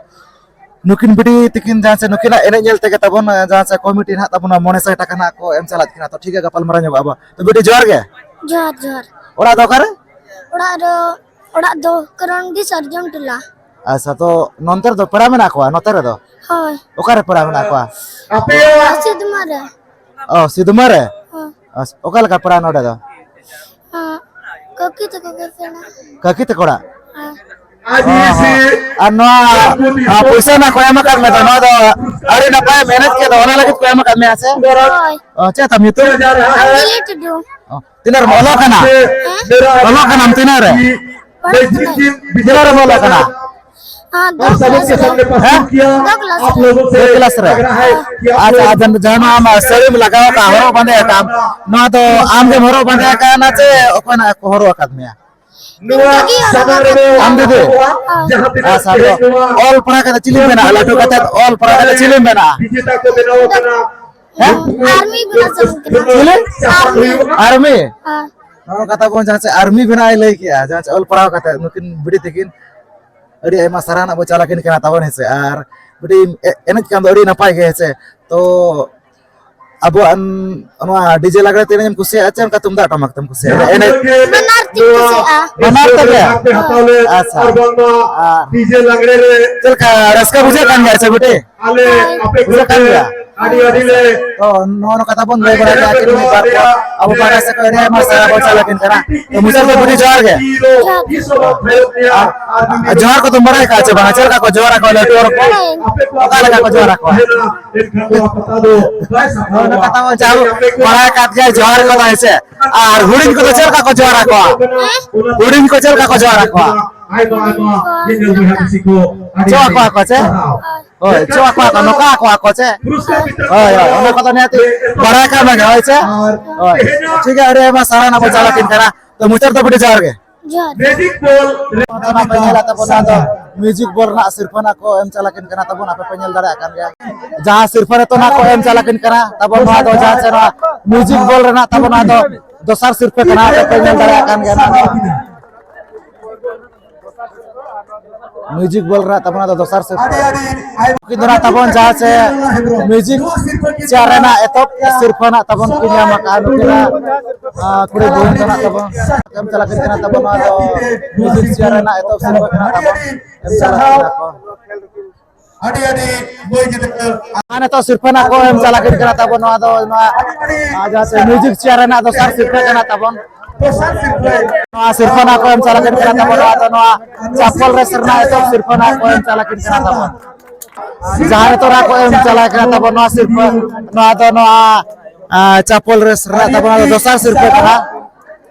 ᱱᱩᱠᱤᱱ ᱵᱤᱴᱤ ᱛᱤᱠᱤᱱ ᱡᱟᱦᱟᱸ ᱥᱮ ᱱᱩᱠᱤᱱᱟᱜ ᱮᱱᱮᱡ ᱧᱮᱞ ᱛᱮᱜᱮ ᱛᱟᱵᱚᱱ, ᱡᱟᱦᱟᱸ ᱥᱮ ᱠᱚᱢᱤᱴᱤ ᱱᱟᱦᱟᱜ ᱛᱟᱵᱚᱱ ᱢᱚᱬᱮ ᱥᱟᱭ ᱴᱟᱠᱟ ᱱᱟᱦᱟᱜ ᱠᱚ ᱮᱢ ᱪᱟᱞᱟᱜ ᱠᱟᱱᱟ᱾ ᱛᱚ ᱴᱷᱤᱠ ᱜᱮᱭᱟ, ᱜᱟᱯᱟᱞ ᱢᱟᱨᱟᱣ ᱧᱚᱜᱚᱜᱼᱟ ᱵᱚ᱾ ᱛᱚ ᱵᱤᱴᱤ ᱡᱚᱦᱟᱨ ᱜᱮ᱾ ᱡᱚᱦᱟᱨ, ᱡᱚᱦᱟᱨ᱾ ᱚᱲᱟᱜ ᱫᱚ ᱚᱠᱟᱨᱮ? ᱚᱲᱟᱜ ᱫᱚ, ᱚᱲᱟᱜ ᱫᱚ ᱠᱚᱨᱚᱱᱰᱤ ᱥᱟᱨᱡᱚᱢ ᱴᱚᱞᱟ᱾ ᱟᱪᱪᱷᱟ, ᱛᱚ ᱱᱚᱱᱛᱮ ᱨᱮᱫᱚ ᱯᱮᱲᱟ ᱢᱮᱱᱟᱜ ᱠᱚᱣᱟ, ᱱᱚᱛᱮ ᱨᱮᱫᱚ? ᱦᱳᱭ᱾ ᱚᱠᱟᱨᱮ ᱯᱮᱲᱟ ᱢᱮᱱᱟᱜ ᱠᱚᱣᱟ? ᱥᱤᱫᱢᱟ ᱨᱮ᱾ ᱚ, ᱥᱤᱫᱢᱟ ᱨᱮ? ᱦᱳᱭ᱾ ᱟᱪᱪᱷᱟ, ᱚᱠᱟ ᱞᱮᱠᱟ ᱯᱮᱲᱟ ᱱᱚᱰᱮ ᱫᱚ? ᱦᱮᱸ, ᱠᱟᱹᱠᱤ ᱛᱟᱠᱚ ᱜᱮ ᱯᱮᱲᱟ᱾ ᱠᱟᱹᱠᱤ ᱛᱟᱠᱚ ᱚᱲᱟᱜ? ᱦᱮᱸ᱾ ᱚ, ᱦᱚᱸ᱾ ᱟᱨ ᱱᱚᱣᱟ, ᱟ, ᱯᱚᱭᱥᱟ ᱱᱟᱜ ᱠᱚ ᱮᱢ ᱟᱠᱟᱫ ᱢᱮ ᱫᱚ, ᱱᱚᱣᱟ ᱫᱚ ᱟᱹᱰᱤ ᱱᱟᱯᱟᱭ ᱢᱮᱦᱱᱚᱛ ᱠᱮᱫ ᱫᱚ, ᱚᱱᱟ ᱞᱟᱹᱜᱤᱫ ᱠᱚ ᱮᱢ ᱟᱠᱟᱫ ᱢᱮᱭᱟ ᱥᱮ? ᱦᱳᱭ᱾ ᱚ, ᱪᱮᱫ ᱛᱟᱢ ᱧᱩᱛᱩᱢ? ᱟᱸᱡᱚᱞᱤ ᱴᱩᱰᱩ᱾ ᱚ, ᱛᱤᱱᱟᱹᱜ ᱨᱮᱢ ᱚᱞᱚᱜ ᱠᱟᱱᱟ? ᱦᱮᱸ? ᱚᱞᱚᱜ ᱠᱟᱱᱟᱢ ᱛᱤᱱᱟᱹᱜ ᱨᱮ? ᱯᱟᱲᱦᱟᱜ ᱠᱟᱹᱱᱟᱹᱧ᱾ ᱛᱤᱱᱟᱹᱜ ᱨᱮᱢ ᱚᱞᱚᱜ ᱠᱟᱱᱟ? ᱦᱮᱸ, ᱫᱚ ᱠᱞᱟᱥ ᱨᱮ᱾ ᱦᱮᱸ? ᱫᱚ ᱠᱞᱟᱥ ᱨᱮ᱾ ᱫᱚ ᱠᱞᱟᱥ ᱨᱮ? ᱦᱮᱸ᱾ ᱟᱪᱪᱷᱟ, ᱟᱪᱪᱷᱟ, ᱡᱟᱦᱟᱸ ᱱᱚᱣᱟ ᱟᱢ ᱥᱟᱹᱲᱤᱢ ᱞᱟᱜᱟᱣ ᱟᱠᱟᱫ, ᱦᱚᱨᱚᱜ ᱵᱟᱸᱫᱮ ᱟᱠᱟᱫ, ᱱᱚᱣᱟ ᱫᱚ ᱟᱢ ᱜᱮᱢ ᱦᱚᱨᱚᱜ ᱵᱟᱸᱫᱮ ᱟᱠᱟᱫᱼᱟ ᱥᱮ ᱚᱠᱚᱭ ᱱᱟᱜ ᱠᱚ ᱦᱚᱨᱚᱜ ᱟᱠᱟᱫ ᱢᱮᱭᱟ? ᱤᱧ ᱜᱮ ᱦᱚᱨᱚᱜ ᱟᱠᱟᱫ ᱟᱢ ᱫᱤᱫᱤ? ᱦᱳᱭ᱾ ᱟᱪᱪᱷᱟ, ᱟᱫᱚ ᱚᱞ ᱯᱟᱲᱦᱟᱣ ᱠᱟᱛᱮ ᱪᱤᱞᱤᱢ ᱵᱮᱱᱟᱜᱼᱟ? ᱞᱟᱹᱴᱩ ᱠᱟᱛᱮ ᱚᱞ ᱯᱟᱲᱦᱟᱣ ᱠᱟᱛᱮ ᱪᱤᱞᱤᱢ ᱵᱮᱱᱟᱜᱼᱟ? ᱦᱮᱸ? ᱟᱨᱢᱤ ᱵᱮᱱᱟᱜ ᱥᱟᱱᱟᱧ ᱠᱟᱱᱟ᱾ ᱪᱤᱞᱤ? ᱟᱨᱢᱤ᱾ ᱟᱨᱢᱤ? ᱦᱳᱭ᱾ ᱱᱚᱜᱼᱚ ᱱᱚᱝᱠᱟ ᱛᱟᱵᱚᱱ ᱡᱟᱦᱟᱸ ᱪᱮ ᱟᱨᱢᱤ ᱵᱮᱱᱟᱜ ᱮ ᱞᱟᱹᱭ ᱠᱮᱜᱼᱟ, ᱡᱟᱦᱟᱸ ᱪᱮ ᱚᱞ ᱯᱟᱲᱦᱟᱣ ᱠᱟᱛᱮ ᱱᱩᱠᱤᱱ ᱵᱤᱴᱤ ᱛᱟᱹᱠᱤᱱ ᱟᱹᱰᱤ ᱟᱭᱢᱟ ᱥᱟᱨᱦᱟᱣ ᱨᱮᱱᱟᱜ ᱵᱚ ᱪᱟᱞ ᱟᱹᱠᱤᱱ ᱠᱟᱱᱟ ᱛᱟᱵᱚᱱ, ᱦᱮᱸ ᱥᱮ? ᱟᱨ ᱵᱤᱴᱤ ᱮ-, ᱮᱱᱮᱡ ᱠᱷᱟᱱ ᱫᱚ ᱟᱹᱰᱤ ᱱᱟᱯᱟᱭ ᱜᱮ, ᱦᱮᱸ ᱥᱮ? ᱛᱚ ᱟᱵᱚᱣᱟᱜ ᱱᱚᱣᱟ ᱰᱤᱡᱮ ᱞᱟᱜᱽᱲᱮ ᱛᱮ ᱮᱱᱮᱡ ᱮᱢ ᱠᱩᱥᱤᱭᱟᱜᱼᱟ ᱪᱮ ᱚᱱᱠᱟ ᱛᱩᱢᱫᱟᱜ ᱴᱟᱢᱟᱠ ᱛᱮᱢ ᱠᱩᱥᱤᱭᱟᱜᱼᱟ? ᱮᱱᱮᱡ ᱵᱟᱱᱟᱨ ᱛᱤᱧ ᱠᱩᱥᱤᱭᱟᱜᱼᱟ᱾ ᱵᱟᱱᱟᱨ ᱛᱮᱜᱮ? ᱦᱳᱭ᱾ ᱟᱪᱪᱷᱟ᱾ ᱟᱨ ᱪᱮᱫ ᱞᱮᱠᱟ ᱨᱟᱹᱥᱠᱟᱹ ᱵᱩᱡᱷᱟᱹᱜ ᱠᱟᱱ ᱜᱮᱭᱟ ᱥᱮ ᱵᱤᱴᱤ? ᱦᱳᱭ᱾ ᱵᱩᱡᱷᱟᱹᱜ ᱠᱟᱱ ᱜᱮᱭᱟ? ᱛᱚ ᱱᱚᱜᱼᱚ ᱱᱚᱝᱠᱟ ᱛᱟᱵᱚᱱ ᱞᱟᱹᱭ ᱵᱟᱲᱟ ᱠᱮᱫᱟ ᱠᱤᱱ ᱢᱤᱫ ᱵᱟᱨ ᱠᱚ, ᱟᱵᱚ ᱯᱟᱦᱴᱟ ᱥᱮᱫ ᱠᱷᱚᱱ ᱟᱹᱰᱤ ᱟᱭᱢᱟ ᱥᱟᱨᱦᱟᱣ ᱵᱚᱱ ᱪᱟᱞ ᱟᱹᱠᱤᱱ ᱠᱟᱱᱟ᱾ ᱛᱚ ᱢᱩᱪᱟᱹᱫ ᱨᱮ ᱵᱤᱴᱤ ᱡᱚᱦᱟᱨ ᱜᱮ᱾ ᱟᱨ ᱡᱚᱦᱟᱨ ᱠᱚᱫᱚᱢ ᱵᱟᱲᱟᱭ ᱠᱟᱜᱼᱟ ᱪᱮ ᱵᱟᱝᱟ? ᱪᱮᱫ ᱞᱮᱠᱟ ᱠᱚ ᱡᱚᱦᱟᱨ ᱟᱠᱚᱣᱟ ᱞᱟᱹᱴᱩ ᱦᱚᱲ ᱠᱚ? ᱚᱠᱟ ᱞᱮᱠᱟ ᱠᱚ ᱡᱚᱦᱟᱨ ᱟᱠᱚᱣᱟ? ᱦᱳᱭ, ᱚᱱᱟ ᱠᱟᱛᱷᱟ ᱢᱟ ᱡᱟᱦᱟᱸ ᱵᱟᱲᱟᱭ ᱠᱟᱫ ᱜᱮᱭᱟ, ᱡᱚᱦᱟᱨ ᱠᱚᱫᱚ ᱦᱮᱸ ᱥᱮ᱾ ᱟᱨ ᱦᱩᱰᱤᱧ ᱠᱚᱫᱚ ᱪᱮᱫ ᱞᱮᱠᱟ ᱠᱚ ᱡᱚᱦᱟᱨ ᱟᱠᱚᱣᱟ? ᱦᱩᱰᱤᱧ ᱠᱚ ᱪᱮᱫ ᱞᱮᱠᱟ ᱠᱚ ᱡᱚᱦᱟᱨ ᱟᱠᱚᱣᱟ? ᱟᱭᱢᱟ ᱟᱭᱢᱟ ᱧᱮᱧᱮᱞ ᱵᱚᱭᱦᱟ ᱢᱤᱥᱤ ᱠᱚ ᱟᱹᱰᱤ ᱪᱚ ᱟᱠᱚ ᱟᱹᱰᱤ ᱟᱠᱚ ᱪᱮ? ᱥᱟᱨᱦᱟᱣ᱾ ᱦᱳᱭ, ᱪᱚ ᱟᱠᱚ ᱟᱠᱚ, ᱱᱚᱝᱠᱟ ᱟᱠᱚ ᱟᱠᱚ ᱪᱮ? ᱯᱩᱨᱚᱥᱠᱟᱨ ᱵᱤᱛᱚᱨ ᱦᱳᱭ, ᱦᱳᱭ, ᱚᱱᱟ ᱠᱚᱫᱚ ᱱᱤᱦᱟᱹᱛ ᱵᱟᱲᱟᱭ ᱠᱟᱜ ᱢᱮ, ᱦᱳᱭ ᱪᱮ? ᱟᱨ ᱦᱳᱭ᱾ ᱛᱮᱦᱮᱧᱟᱜ ᱴᱷᱤᱠ ᱜᱮᱭᱟ, ᱟᱹᱰᱤ ᱟᱭᱢᱟ ᱥᱟᱨᱦᱟᱣ ᱱᱟᱜ ᱵᱚᱱ ᱪᱟᱞ ᱟᱹᱠᱤᱱ ᱠᱟᱱᱟ᱾ ᱛᱚ, ᱢᱩᱪᱟᱹᱫ ᱨᱮᱫᱚ ᱟᱹᱰᱤ ᱡᱚᱦᱟᱨ ᱜᱮ᱾ ᱡᱚᱦᱟᱨ᱾ ᱢᱮᱡᱤᱠ ᱵᱚᱞ ᱨᱮᱱᱟᱜ ᱱᱚᱣᱟ ᱯᱮ ᱧᱮᱞᱟ ᱛᱟᱵᱚᱱ, ᱱᱚᱣᱟ ᱫᱚ ᱢᱤᱣᱡᱤᱠ ᱵᱚᱞ ᱨᱮᱱᱟᱜ ᱥᱤᱨᱯᱷᱟᱹ ᱱᱟᱜ ᱠᱚ ᱮᱢ ᱪᱟᱞ ᱟᱹᱠᱤᱱ ᱠᱟᱱᱟ ᱛᱟᱵᱚᱱ, ᱟᱯᱮ ᱯᱮ ᱧᱮᱞ ᱫᱟᱲᱮᱭᱟᱜ ᱠᱟᱱ ᱜᱮᱭᱟ᱾ ᱡᱟᱦᱟᱸ ᱥᱤᱨᱯᱷᱟᱹ ᱱᱤᱛᱚᱜ ᱱᱟᱜ ᱠᱚ ᱮᱢ ᱪᱟᱞ ᱟᱹᱠᱤᱱ ᱠᱟᱱᱟ ᱛᱟᱵᱚᱱ, ᱱᱚᱣᱟ ᱫᱚ ᱡᱟᱦᱟᱸ ᱪᱮ ᱱᱚᱣᱟ ᱢᱤᱣᱡᱤᱠ ᱵᱚᱞ ᱨᱮᱱᱟᱜ ᱛᱟᱵᱚᱱ, ᱱᱚᱣᱟ ᱫᱚ ᱫᱚᱥᱟᱨ ᱥᱤᱨᱯᱷᱟᱹ ᱠᱟᱱᱟ, ᱟᱯᱮ ᱯᱮ ᱧᱮᱞ ᱫᱟᱲᱮᱭᱟᱜ ᱠᱟᱱ ᱜᱮᱭᱟ᱾ ᱱᱚᱣᱟ ᱫᱚ ᱢᱤᱣᱡᱤᱠ ᱵᱚᱞ ᱨᱮᱱᱟᱜ ᱛᱟᱵᱚᱱ ᱫᱚ ᱫᱚᱥᱟᱨ ᱥᱤᱨᱯᱷᱟᱹ᱾ ᱟᱹᱰᱤ ᱟᱹᱰᱤ ᱟᱭᱢᱟ ᱩᱱᱠᱤᱱ ᱫᱚ ᱱᱟᱜ ᱛᱟᱵᱚᱱ ᱡᱟᱦᱟᱸ ᱪᱮ ᱢᱤᱣᱡᱤᱠ ᱪᱮᱭᱟᱨ ᱨᱮᱱᱟᱜ ᱮᱛᱚᱦᱚᱵ ᱥᱤᱨᱯᱷᱟᱹ ᱱᱟᱜ ᱛᱟᱵᱚᱱ ᱠᱤᱱ ᱧᱟᱢ ᱟᱠᱟᱫᱼᱟ᱾ ᱱᱩᱠᱤᱱᱟᱜ, ᱟᱸ, ᱠᱩᱲᱤ ᱵᱚᱦᱤᱱ ᱫᱚ ᱱᱟᱜ ᱛᱟᱵᱚᱱ ᱮᱢ ᱪᱟᱞᱟᱜ ᱠᱟᱱᱟ ᱛᱟᱵᱚᱱ, ᱱᱚᱣᱟ ᱫᱚ ᱢᱤᱣᱡᱤᱠ ᱪᱮᱭᱟᱨ ᱨᱮᱱᱟᱜ ᱮᱛᱚᱦᱚᱵ ᱥᱤᱨᱯᱷᱟᱹ ᱠᱟᱱᱟ ᱛᱟᱵᱚᱱ, ᱮᱢ ᱪᱟᱞᱟᱜ ᱠᱟᱱᱟ ᱠᱚ᱾ ᱟᱹᱰᱤ ᱟᱹᱰᱤ ᱢᱟᱹᱭ ᱜᱤᱫᱽᱨᱟᱹ᱾ ᱟᱨ ᱱᱤᱛᱚᱜ ᱥᱤᱨᱯᱷᱟᱹ ᱱᱟᱜ ᱠᱚ ᱮᱢ ᱪᱟᱞᱟᱜ ᱠᱟᱱᱟ ᱛᱟᱵᱚᱱ, ᱱᱚᱣᱟ ᱫᱚ ᱱᱚᱣᱟ, ᱟᱨ ᱡᱟᱦᱟᱸ ᱪᱮ ᱢᱤᱣᱡᱤᱠ ᱪᱮᱭᱟᱨ ᱨᱮᱱᱟᱜ ᱫᱚᱥᱟᱨ ᱥᱤᱨᱯᱷᱟᱹ ᱠᱟᱱᱟ ᱛᱟᱵᱚᱱ᱾ ᱱᱚᱣᱟ ᱥᱤᱨᱯᱷᱟᱹ ᱱᱟᱜ ᱠᱚ ᱮᱢ ᱪᱟᱞᱟᱜ ᱠᱟᱱᱟ ᱛᱟᱵᱚᱱ, ᱱᱚᱣᱟ ᱫᱚ ᱱᱚᱣᱟ ᱪᱟᱯᱚᱞ ᱨᱮᱥ ᱨᱮᱱᱟᱜ ᱮᱛᱚᱦᱚᱵ ᱥᱤᱨᱯᱷᱟᱹ ᱱᱟᱜ ᱠᱚ ᱮᱢ ᱪᱟᱞᱟᱜ ᱠᱟᱱᱟ ᱛᱟᱵᱚᱱ᱾ ᱡᱟᱦᱟᱸ ᱱᱤᱛᱚᱜ ᱱᱟᱜ ᱠᱚ ᱮᱢ ᱪᱟᱞᱟᱜ ᱠᱟᱱᱟ ᱛᱟᱵᱚᱱ, ᱱᱚᱣᱟ ᱥᱤᱨᱯᱷᱟᱹ, ᱱᱚᱣᱟ ᱫᱚ ᱱᱚᱣᱟ, ᱟᱸ, ᱪᱟᱯᱚᱞ ᱨᱮᱥ ᱨᱮᱱᱟᱜ ᱛᱟᱵᱚᱱ, ᱱᱚᱣᱟ ᱫᱚ ᱫᱚᱥᱟᱨ ᱥᱤᱨᱯᱷᱟᱹ ᱠᱟᱱᱟ᱾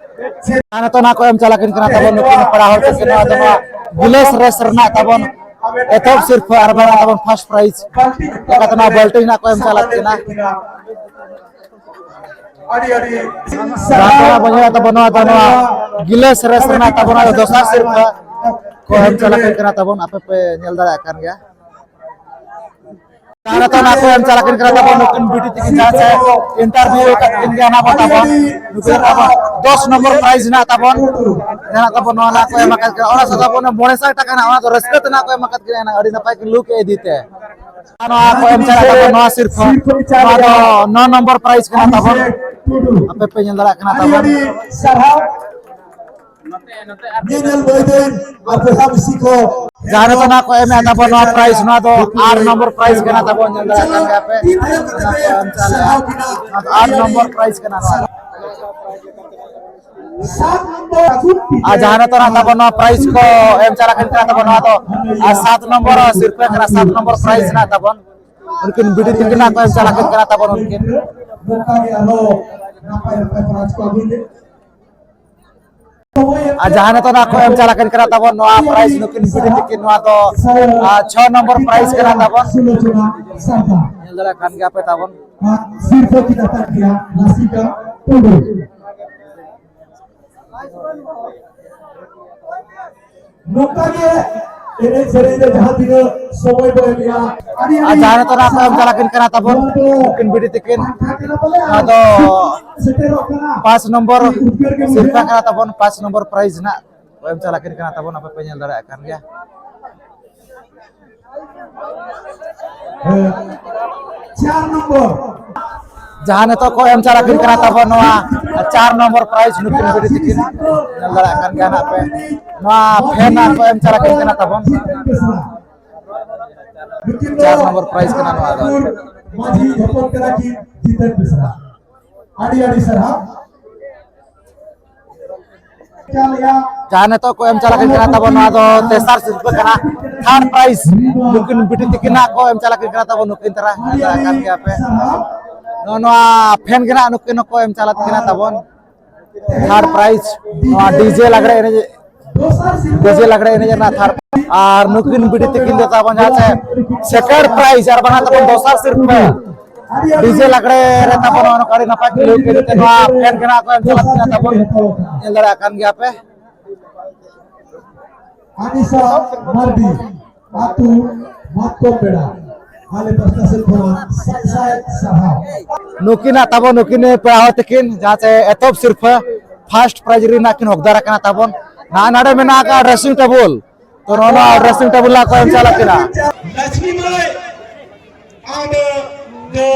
ᱟᱨ ᱱᱤᱛᱚᱜ ᱱᱚᱣᱟ ᱠᱚ ᱮᱢ ᱪᱟᱞᱟᱜ ᱠᱟᱱᱟ ᱛᱟᱵᱚᱱ, ᱱᱩᱠᱤᱱ ᱯᱮᱲᱟ ᱦᱚᱲ ᱛᱟᱹᱠᱤᱱ, ᱱᱚᱣᱟ ᱫᱚ ᱱᱚᱣᱟ ᱜᱤᱞᱟᱹᱥ ᱨᱮᱥ ᱨᱮᱱᱟᱜ ᱛᱟᱵᱚᱱ ᱮᱛᱚᱦᱚᱵ ᱥᱤᱨᱯᱷᱟᱹ ᱟᱨ ᱵᱟᱝ ᱛᱟᱵᱚᱱ ᱯᱷᱟᱥᱴ ᱯᱨᱟᱭᱤᱡᱽ ᱞᱮᱠᱟᱛᱮ ᱱᱚᱣᱟ ᱵᱟᱹᱞᱴᱤ ᱨᱮᱱᱟᱜ ᱠᱚ ᱮᱢ ᱪᱟᱞᱟᱜ ᱠᱟᱱᱟ᱾ ᱟᱹᱰᱤ ᱟᱹᱰᱤ ᱡᱟᱦᱟᱸ ᱛᱤᱱᱟᱹᱜ ᱵᱚᱱ ᱧᱮᱞ ᱛᱟᱵᱚᱱ, ᱱᱚᱣᱟ ᱫᱚ ᱱᱚᱣᱟ ᱜᱤᱞᱟᱹᱥ ᱨᱮᱥ ᱨᱮᱱᱟᱜ ᱛᱟᱵᱚᱱ, ᱱᱚᱣᱟ ᱫᱚ ᱫᱚᱥᱟᱨ ᱥᱤᱨᱯᱷᱟᱹ ᱠᱚ ᱮᱢ ᱪᱟᱞᱟᱜ ᱠᱟᱱᱟ ᱛᱟᱵᱚᱱ, ᱟᱯᱮ ᱯᱮ ᱧᱮᱞ ᱫᱟᱲᱮᱭᱟᱜ ᱠᱟᱱ ᱜᱮᱭᱟ᱾ ᱛᱟᱦᱞᱮ ᱛᱚ ᱚᱱᱟ ᱠᱚ ᱮᱢ ᱪᱟᱞᱟᱜ ᱠᱟᱱ ᱠᱟᱱᱟ ᱛᱟᱵᱚᱱ, ᱱᱩᱠᱤᱱ ᱵᱤᱴᱤ ᱛᱟᱹᱠᱤᱱ ᱡᱟᱦᱟᱸ ᱥᱮ ᱤᱱᱴᱟᱨᱵᱷᱤᱭᱩ ᱟᱠᱟᱫ ᱠᱤᱱ ᱜᱮᱭᱟ ᱱᱟᱜ ᱵᱚ ᱛᱟᱵᱚᱱ, ᱱᱩᱠᱤᱱ ᱛᱟᱵᱚᱱ ᱫᱚᱥ ᱱᱚᱢᱵᱚᱨ ᱯᱨᱟᱭᱤᱡᱽ ᱦᱮᱱᱟᱜ ᱛᱟᱵᱚᱱ, ᱡᱟᱦᱟᱸ ᱛᱟᱵᱚᱱ ᱱᱚᱣᱟ ᱱᱟᱜ ᱠᱚ ᱮᱢ ᱟᱠᱟᱫ ᱠᱤᱱᱟ, ᱚᱱᱟ ᱥᱟᱶᱛᱮ ᱟᱵᱚ ᱚᱱᱟ ᱢᱚᱬᱮ ᱥᱟᱭ ᱴᱟᱠᱟ ᱱᱟᱜ, ᱚᱱᱟ ᱫᱚ ᱨᱟᱹᱥᱠᱟᱹ ᱛᱮ ᱱᱟᱜ ᱠᱚ ᱮᱢ ᱟᱠᱟᱫ ᱠᱤᱱᱟ, ᱟᱹᱰᱤ ᱱᱟᱯᱟᱭ ᱠᱤᱱ ᱞᱩᱠ ᱮ ᱤᱫᱤ ᱛᱮ᱾ ᱟᱨ ᱱᱚᱣᱟ ᱠᱚ ᱮᱢ ᱪᱟᱞᱟᱜ ᱛᱟᱵᱚᱱ, ᱱᱚᱣᱟ ᱥᱤᱨᱯᱷᱟᱹ, ᱱᱚᱣᱟ ᱫᱚ ᱱᱚ ᱱᱚᱢᱵᱚᱨ ᱯᱨᱟᱭᱤᱡᱽ ᱠᱟᱱᱟ ᱛᱟᱵᱚᱱ, ᱟᱯᱮ ᱯᱮ ᱧᱮᱞ ᱫᱟᱲᱮᱭᱟᱜ ᱠᱟᱱᱟ ᱛᱟᱵᱚᱱ᱾ ᱥᱟᱨᱦᱟᱣ᱾ ᱧᱮᱧᱮᱞ ᱵᱟᱹᱭ ᱵᱟᱹᱭ ᱟᱨ ᱵᱚᱭᱦᱟ ᱢᱤᱥᱤ ᱠᱚ᱾ ᱡᱟᱦᱟᱸ ᱨᱮᱫᱚ ᱱᱚᱣᱟ ᱠᱚ ᱮᱢᱮᱫ ᱛᱟᱵᱚᱱ, ᱱᱚᱣᱟ ᱯᱨᱟᱭᱤᱡᱽ, ᱱᱚᱣᱟ ᱫᱚ ᱟᱴ ᱱᱚᱢᱵᱚᱨ ᱯᱨᱟᱭᱤᱡᱽ ᱠᱟᱱᱟ ᱛᱟᱵᱚᱱ, ᱧᱮᱞ ᱫᱟᱲᱮᱭᱟᱜ ᱠᱟᱱ ᱜᱮᱭᱟ ᱯᱮ᱾ ᱚᱱᱟ ᱠᱚ ᱮᱢ ᱪᱟᱞᱟᱜᱼᱟ᱾ ᱱᱚᱣᱟ ᱫᱚ ᱟᱴ ᱱᱚᱢᱵᱚᱨ ᱯᱨᱟᱭᱤᱡᱽ ᱠᱟᱱᱟ ᱱᱚᱣᱟ ᱫᱚ᱾ ᱥᱟᱛ ᱱᱚᱢᱵᱚᱨ ᱟᱨ ᱡᱟᱦᱟᱸ ᱨᱮᱫᱚ ᱱᱟᱜ ᱛᱟᱵᱚᱱ ᱱᱚᱣᱟ ᱯᱨᱟᱭᱤᱡᱽ ᱠᱚ ᱮᱢ ᱪᱟᱞᱟᱜ ᱠᱟᱱᱟ ᱛᱟᱵᱚᱱ, ᱱᱚᱣᱟ ᱫᱚ ᱟᱨ ᱥᱟᱛ ᱱᱚᱢᱵᱚᱨ ᱥᱤᱨᱯᱟᱹ ᱠᱟᱱᱟ, ᱥᱟᱛ ᱱᱚᱢᱵᱚᱨ ᱯᱨᱟᱭᱤᱡᱽ ᱦᱮᱱᱟᱜ ᱛᱟᱵᱚᱱ᱾ ᱩᱱᱠᱤᱱ ᱵᱤᱴᱤ ᱛᱤᱠᱤᱱ ᱱᱟᱜ ᱠᱚ ᱮᱢ ᱪᱟᱞᱟᱜ ᱠᱟᱱᱟ ᱛᱟᱵᱚᱱ ᱩᱱᱠᱤᱱ᱾ ᱱᱚᱝᱠᱟ ᱜᱮ ᱟᱨᱦᱚᱸ ᱱᱟᱯᱟᱭ ᱱᱟᱯᱟᱭ ᱯᱨᱟᱭᱤᱡᱽ ᱠᱚ ᱟᱹᱜᱩᱭ ᱢᱮ᱾ ᱟᱨ ᱡᱟᱦᱟᱸ ᱱᱤᱛᱚᱜ ᱱᱟᱜ ᱠᱚ ᱮᱢ ᱪᱟᱞᱟᱜ ᱠᱟᱱ ᱠᱟᱱᱟ ᱛᱟᱵᱚᱱ ᱱᱚᱣᱟ ᱯᱨᱟᱭᱤᱡᱽ ᱱᱩᱠᱤᱱ ᱵᱤᱴᱤ ᱛᱤᱠᱤᱱ, ᱱᱚᱣᱟ ᱫᱚ, ᱟᱨ, ᱪᱷᱚ ᱱᱚᱢᱵᱚᱨ ᱯᱨᱟᱭᱤᱡᱽ ᱠᱟᱱᱟ ᱛᱟᱵᱚᱱ᱾ ᱧᱮᱞ ᱫᱟᱲᱮᱭᱟᱜ ᱠᱟᱱ ᱜᱮᱭᱟ ᱯᱮ ᱛᱟᱵᱚᱱ᱾ ᱥᱤᱨᱯᱟᱹ ᱠᱤᱱ ᱦᱟᱛᱟᱣ ᱠᱮᱭᱟ ᱨᱟᱥᱤᱠᱟ ᱴᱩᱰᱩ᱾ ᱱᱚᱝᱠᱟ ᱜᱮ ᱮᱱᱮᱡ ᱥᱮᱨᱮᱧ ᱨᱮ ᱡᱟᱦᱟᱸ ᱛᱤᱱᱟᱹᱜ ᱥᱚᱢᱚᱭ ᱵᱚ ᱮᱢᱮᱜᱼᱟ, ᱟᱹᱰᱤ, ᱟᱹᱰᱤ ᱟᱨ ᱡᱟᱦᱟᱸ ᱱᱤᱛᱚᱜ ᱱᱟᱜ ᱠᱚ ᱮᱢ ᱪᱟᱞᱟᱜ ᱠᱤᱱ ᱠᱟᱱᱟ ᱛᱟᱵᱚᱱ, ᱱᱚᱣᱟ ᱫᱚ ᱩᱱᱠᱤᱱ ᱵᱤᱴᱤ ᱛᱤᱠᱤᱱ, ᱯᱟᱸᱪ ᱱᱚᱢᱵᱚᱨ ᱥᱤᱨᱯᱟᱹ ᱠᱟᱱᱟ ᱛᱟᱵᱚᱱ, ᱯᱟᱸᱪ ᱱᱚᱢᱵᱚᱨ ᱯᱨᱟᱭᱤᱡᱽ ᱱᱟᱜ ᱠᱚ ᱮᱢ ᱪᱟᱞᱟᱜ ᱠᱤᱱ ᱠᱟᱱᱟ ᱛᱟᱵᱚᱱ, ᱟᱯᱮ ᱯᱮ ᱧᱮᱞ ᱫᱟᱲᱮᱭᱟᱜ ᱠᱟᱱ ᱜᱮᱭᱟ᱾ ᱦᱮᱸ᱾ ᱪᱟᱨ ᱱᱚᱢᱵᱚᱨ᱾ ᱡᱟᱦᱟᱸ ᱱᱤᱛᱚᱜ ᱠᱚ ᱮᱢ ᱪᱟᱞᱟᱜ ᱠᱤᱱ ᱠᱟᱱᱟ ᱛᱟᱵᱚᱱ ᱱᱚᱣᱟ ᱪᱟᱨ ᱱᱚᱢᱵᱚᱨ ᱯᱨᱟᱭᱤᱡᱽ ᱱᱩᱠᱤᱱ ᱵᱤᱴᱤ ᱛᱤᱠᱤᱱ, ᱧᱮᱞ ᱫᱟᱲᱮᱭᱟᱜ ᱠᱟᱱ ᱜᱮᱭᱟ ᱱᱟᱜ ᱯᱮ᱾ ᱱᱚᱣᱟ ᱯᱷᱮᱱ ᱱᱟᱜ ᱠᱚ ᱮᱢ ᱪᱟᱞᱟᱜ ᱠᱤᱱ ᱠᱟᱱᱟ ᱛᱟᱵᱚᱱ᱾ ᱪᱟᱨ ᱱᱚᱢᱵᱚᱨ ᱯᱨᱟᱭᱤᱡᱽ ᱠᱟᱱᱟ ᱱᱚᱣᱟ ᱫᱚ᱾ ᱢᱟᱹᱡᱷᱤ ᱦᱚᱯᱚᱱ ᱠᱟᱱᱟ ᱠᱤᱱ ᱡᱤᱛᱮᱱ ᱵᱮᱥᱨᱟ᱾ ᱟᱹᱰᱤ ᱟᱹᱰᱤ ᱥᱟᱨᱦᱟᱣ᱾ ᱡᱟᱦᱟᱸ ᱱᱤᱛᱚᱜ ᱠᱚ ᱮᱢ ᱪᱟᱞᱟᱜ ᱠᱟᱱᱟ ᱛᱟᱵᱚᱱ, ᱱᱚᱣᱟ ᱫᱚ ᱛᱮᱥᱟᱨ ᱥᱤᱨᱯᱟᱹ ᱠᱟᱱᱟ, ᱛᱷᱟᱨᱰ ᱯᱨᱟᱭᱤᱡᱽ᱾ ᱱᱩᱠᱤᱱ ᱵᱤᱴᱤ ᱛᱤᱠᱤᱱᱟᱜ ᱠᱚ ᱮᱢ ᱪᱟᱞᱟᱜ ᱠᱟᱱᱟ ᱛᱟᱵᱚᱱ, ᱱᱩᱠᱤᱱ ᱛᱟᱨᱟ ᱧᱮᱞ ᱫᱟᱲᱮᱭᱟᱜ ᱠᱟᱱ ᱜᱮᱭᱟ ᱯᱮ᱾ ᱱᱚᱜᱼᱚ ᱱᱚᱣᱟ ᱯᱷᱮᱱ ᱜᱮ ᱱᱟᱜ ᱱᱩᱠᱤᱱ ᱦᱚᱸᱠᱚ ᱮᱢ ᱪᱟᱞᱟᱜ ᱠᱟᱱᱟ ᱛᱟᱵᱚᱱ, ᱛᱷᱟᱨᱰ ᱯᱨᱟᱭᱤᱡᱽ᱾ ᱱᱚᱣᱟ ᱰᱤᱡᱮ ᱞᱟᱜᱽᱲᱮ ᱮᱱᱮᱡ, ᱰᱤᱡᱮ ᱞᱟᱜᱽᱲᱮ ᱮᱱᱮᱡ ᱨᱮᱱᱟᱜ ᱛᱷᱟᱨᱰ᱾ ᱟᱨ ᱱᱩᱠᱤᱱ ᱵᱤᱴᱤ ᱛᱤᱠᱤᱱ ᱫᱚ ᱛᱟᱵᱚᱱ ᱡᱟᱦᱟᱸ ᱪᱮ ᱥᱮᱠᱮᱱᱰ ᱯᱨᱟᱭᱤᱡᱽ ᱟᱨ ᱵᱟᱝᱟ ᱛᱟᱵᱚᱱ ᱫᱚᱥᱟᱨ ᱥᱤᱨᱯᱟᱹ᱾ ᱰᱤᱡᱮ ᱞᱟᱜᱽᱲᱮ ᱨᱮ ᱛᱟᱵᱚᱱ ᱱᱚᱜᱼᱚ ᱱᱚᱝᱠᱟ ᱟᱹᱰᱤ ᱱᱟᱯᱟᱭ ᱠᱷᱮᱞᱳᱰ ᱠᱷᱮᱞ ᱛᱮ ᱱᱚᱣᱟ ᱯᱷᱮᱱ ᱜᱮ ᱱᱟᱜ ᱠᱚ ᱮᱢ ᱪᱟᱞᱟᱜ ᱠᱟᱱᱟ ᱛᱟᱵᱚᱱ, ᱧᱮᱞ ᱫᱟᱲᱮᱭᱟᱜ ᱠᱟᱱ ᱜᱮᱭᱟ ᱯᱮ᱾ ᱟᱱᱤᱥᱟ ᱢᱟᱨᱰᱤ, ᱟᱹᱛᱩ ᱢᱟᱛᱠᱚᱢ ᱵᱮᱲᱟ, ᱟᱞᱮ ᱯᱟᱥᱴᱟ ᱥᱮᱫ ᱠᱷᱚᱱᱟᱜ ᱥᱟᱭ ᱥᱟᱭ ᱥᱟᱨᱦᱟᱣ᱾ ᱱᱩᱠᱤᱱᱟᱜ ᱛᱟᱵᱚᱱ, ᱱᱩᱠᱤᱱ ᱯᱮᱲᱟ ᱦᱚᱲ ᱛᱟᱹᱠᱤᱱ ᱡᱟᱦᱟᱸ ᱪᱮ ᱮᱛᱚᱦᱚᱵ ᱥᱤᱨᱯᱟᱹ ᱯᱷᱟᱥᱴ ᱯᱨᱟᱭᱤᱡᱽ ᱨᱮᱱᱟᱜ ᱠᱤᱱ ᱦᱚᱠᱫᱟᱨ ᱟᱠᱟᱱᱟ ᱛᱟᱵᱚᱱ᱾ ᱱᱚᱣᱟ ᱱᱚᱰᱮ ᱢᱮᱱᱟᱜ ᱟᱠᱟᱫ ᱰᱨᱮᱥᱤᱝ ᱴᱮᱵᱩᱞ, ᱛᱚ ᱱᱚᱣᱟ ᱱᱚᱣᱟ ᱰᱨᱮᱥᱤᱝ ᱴᱮᱵᱩᱞ ᱨᱮᱱᱟᱜ ᱠᱚ ᱮᱢ ᱪᱟᱞᱟᱜ ᱠᱟᱱᱟ᱾ ᱞᱟᱪᱷᱢᱤ ᱢᱟᱹᱭ, ᱟᱢ ᱫᱚ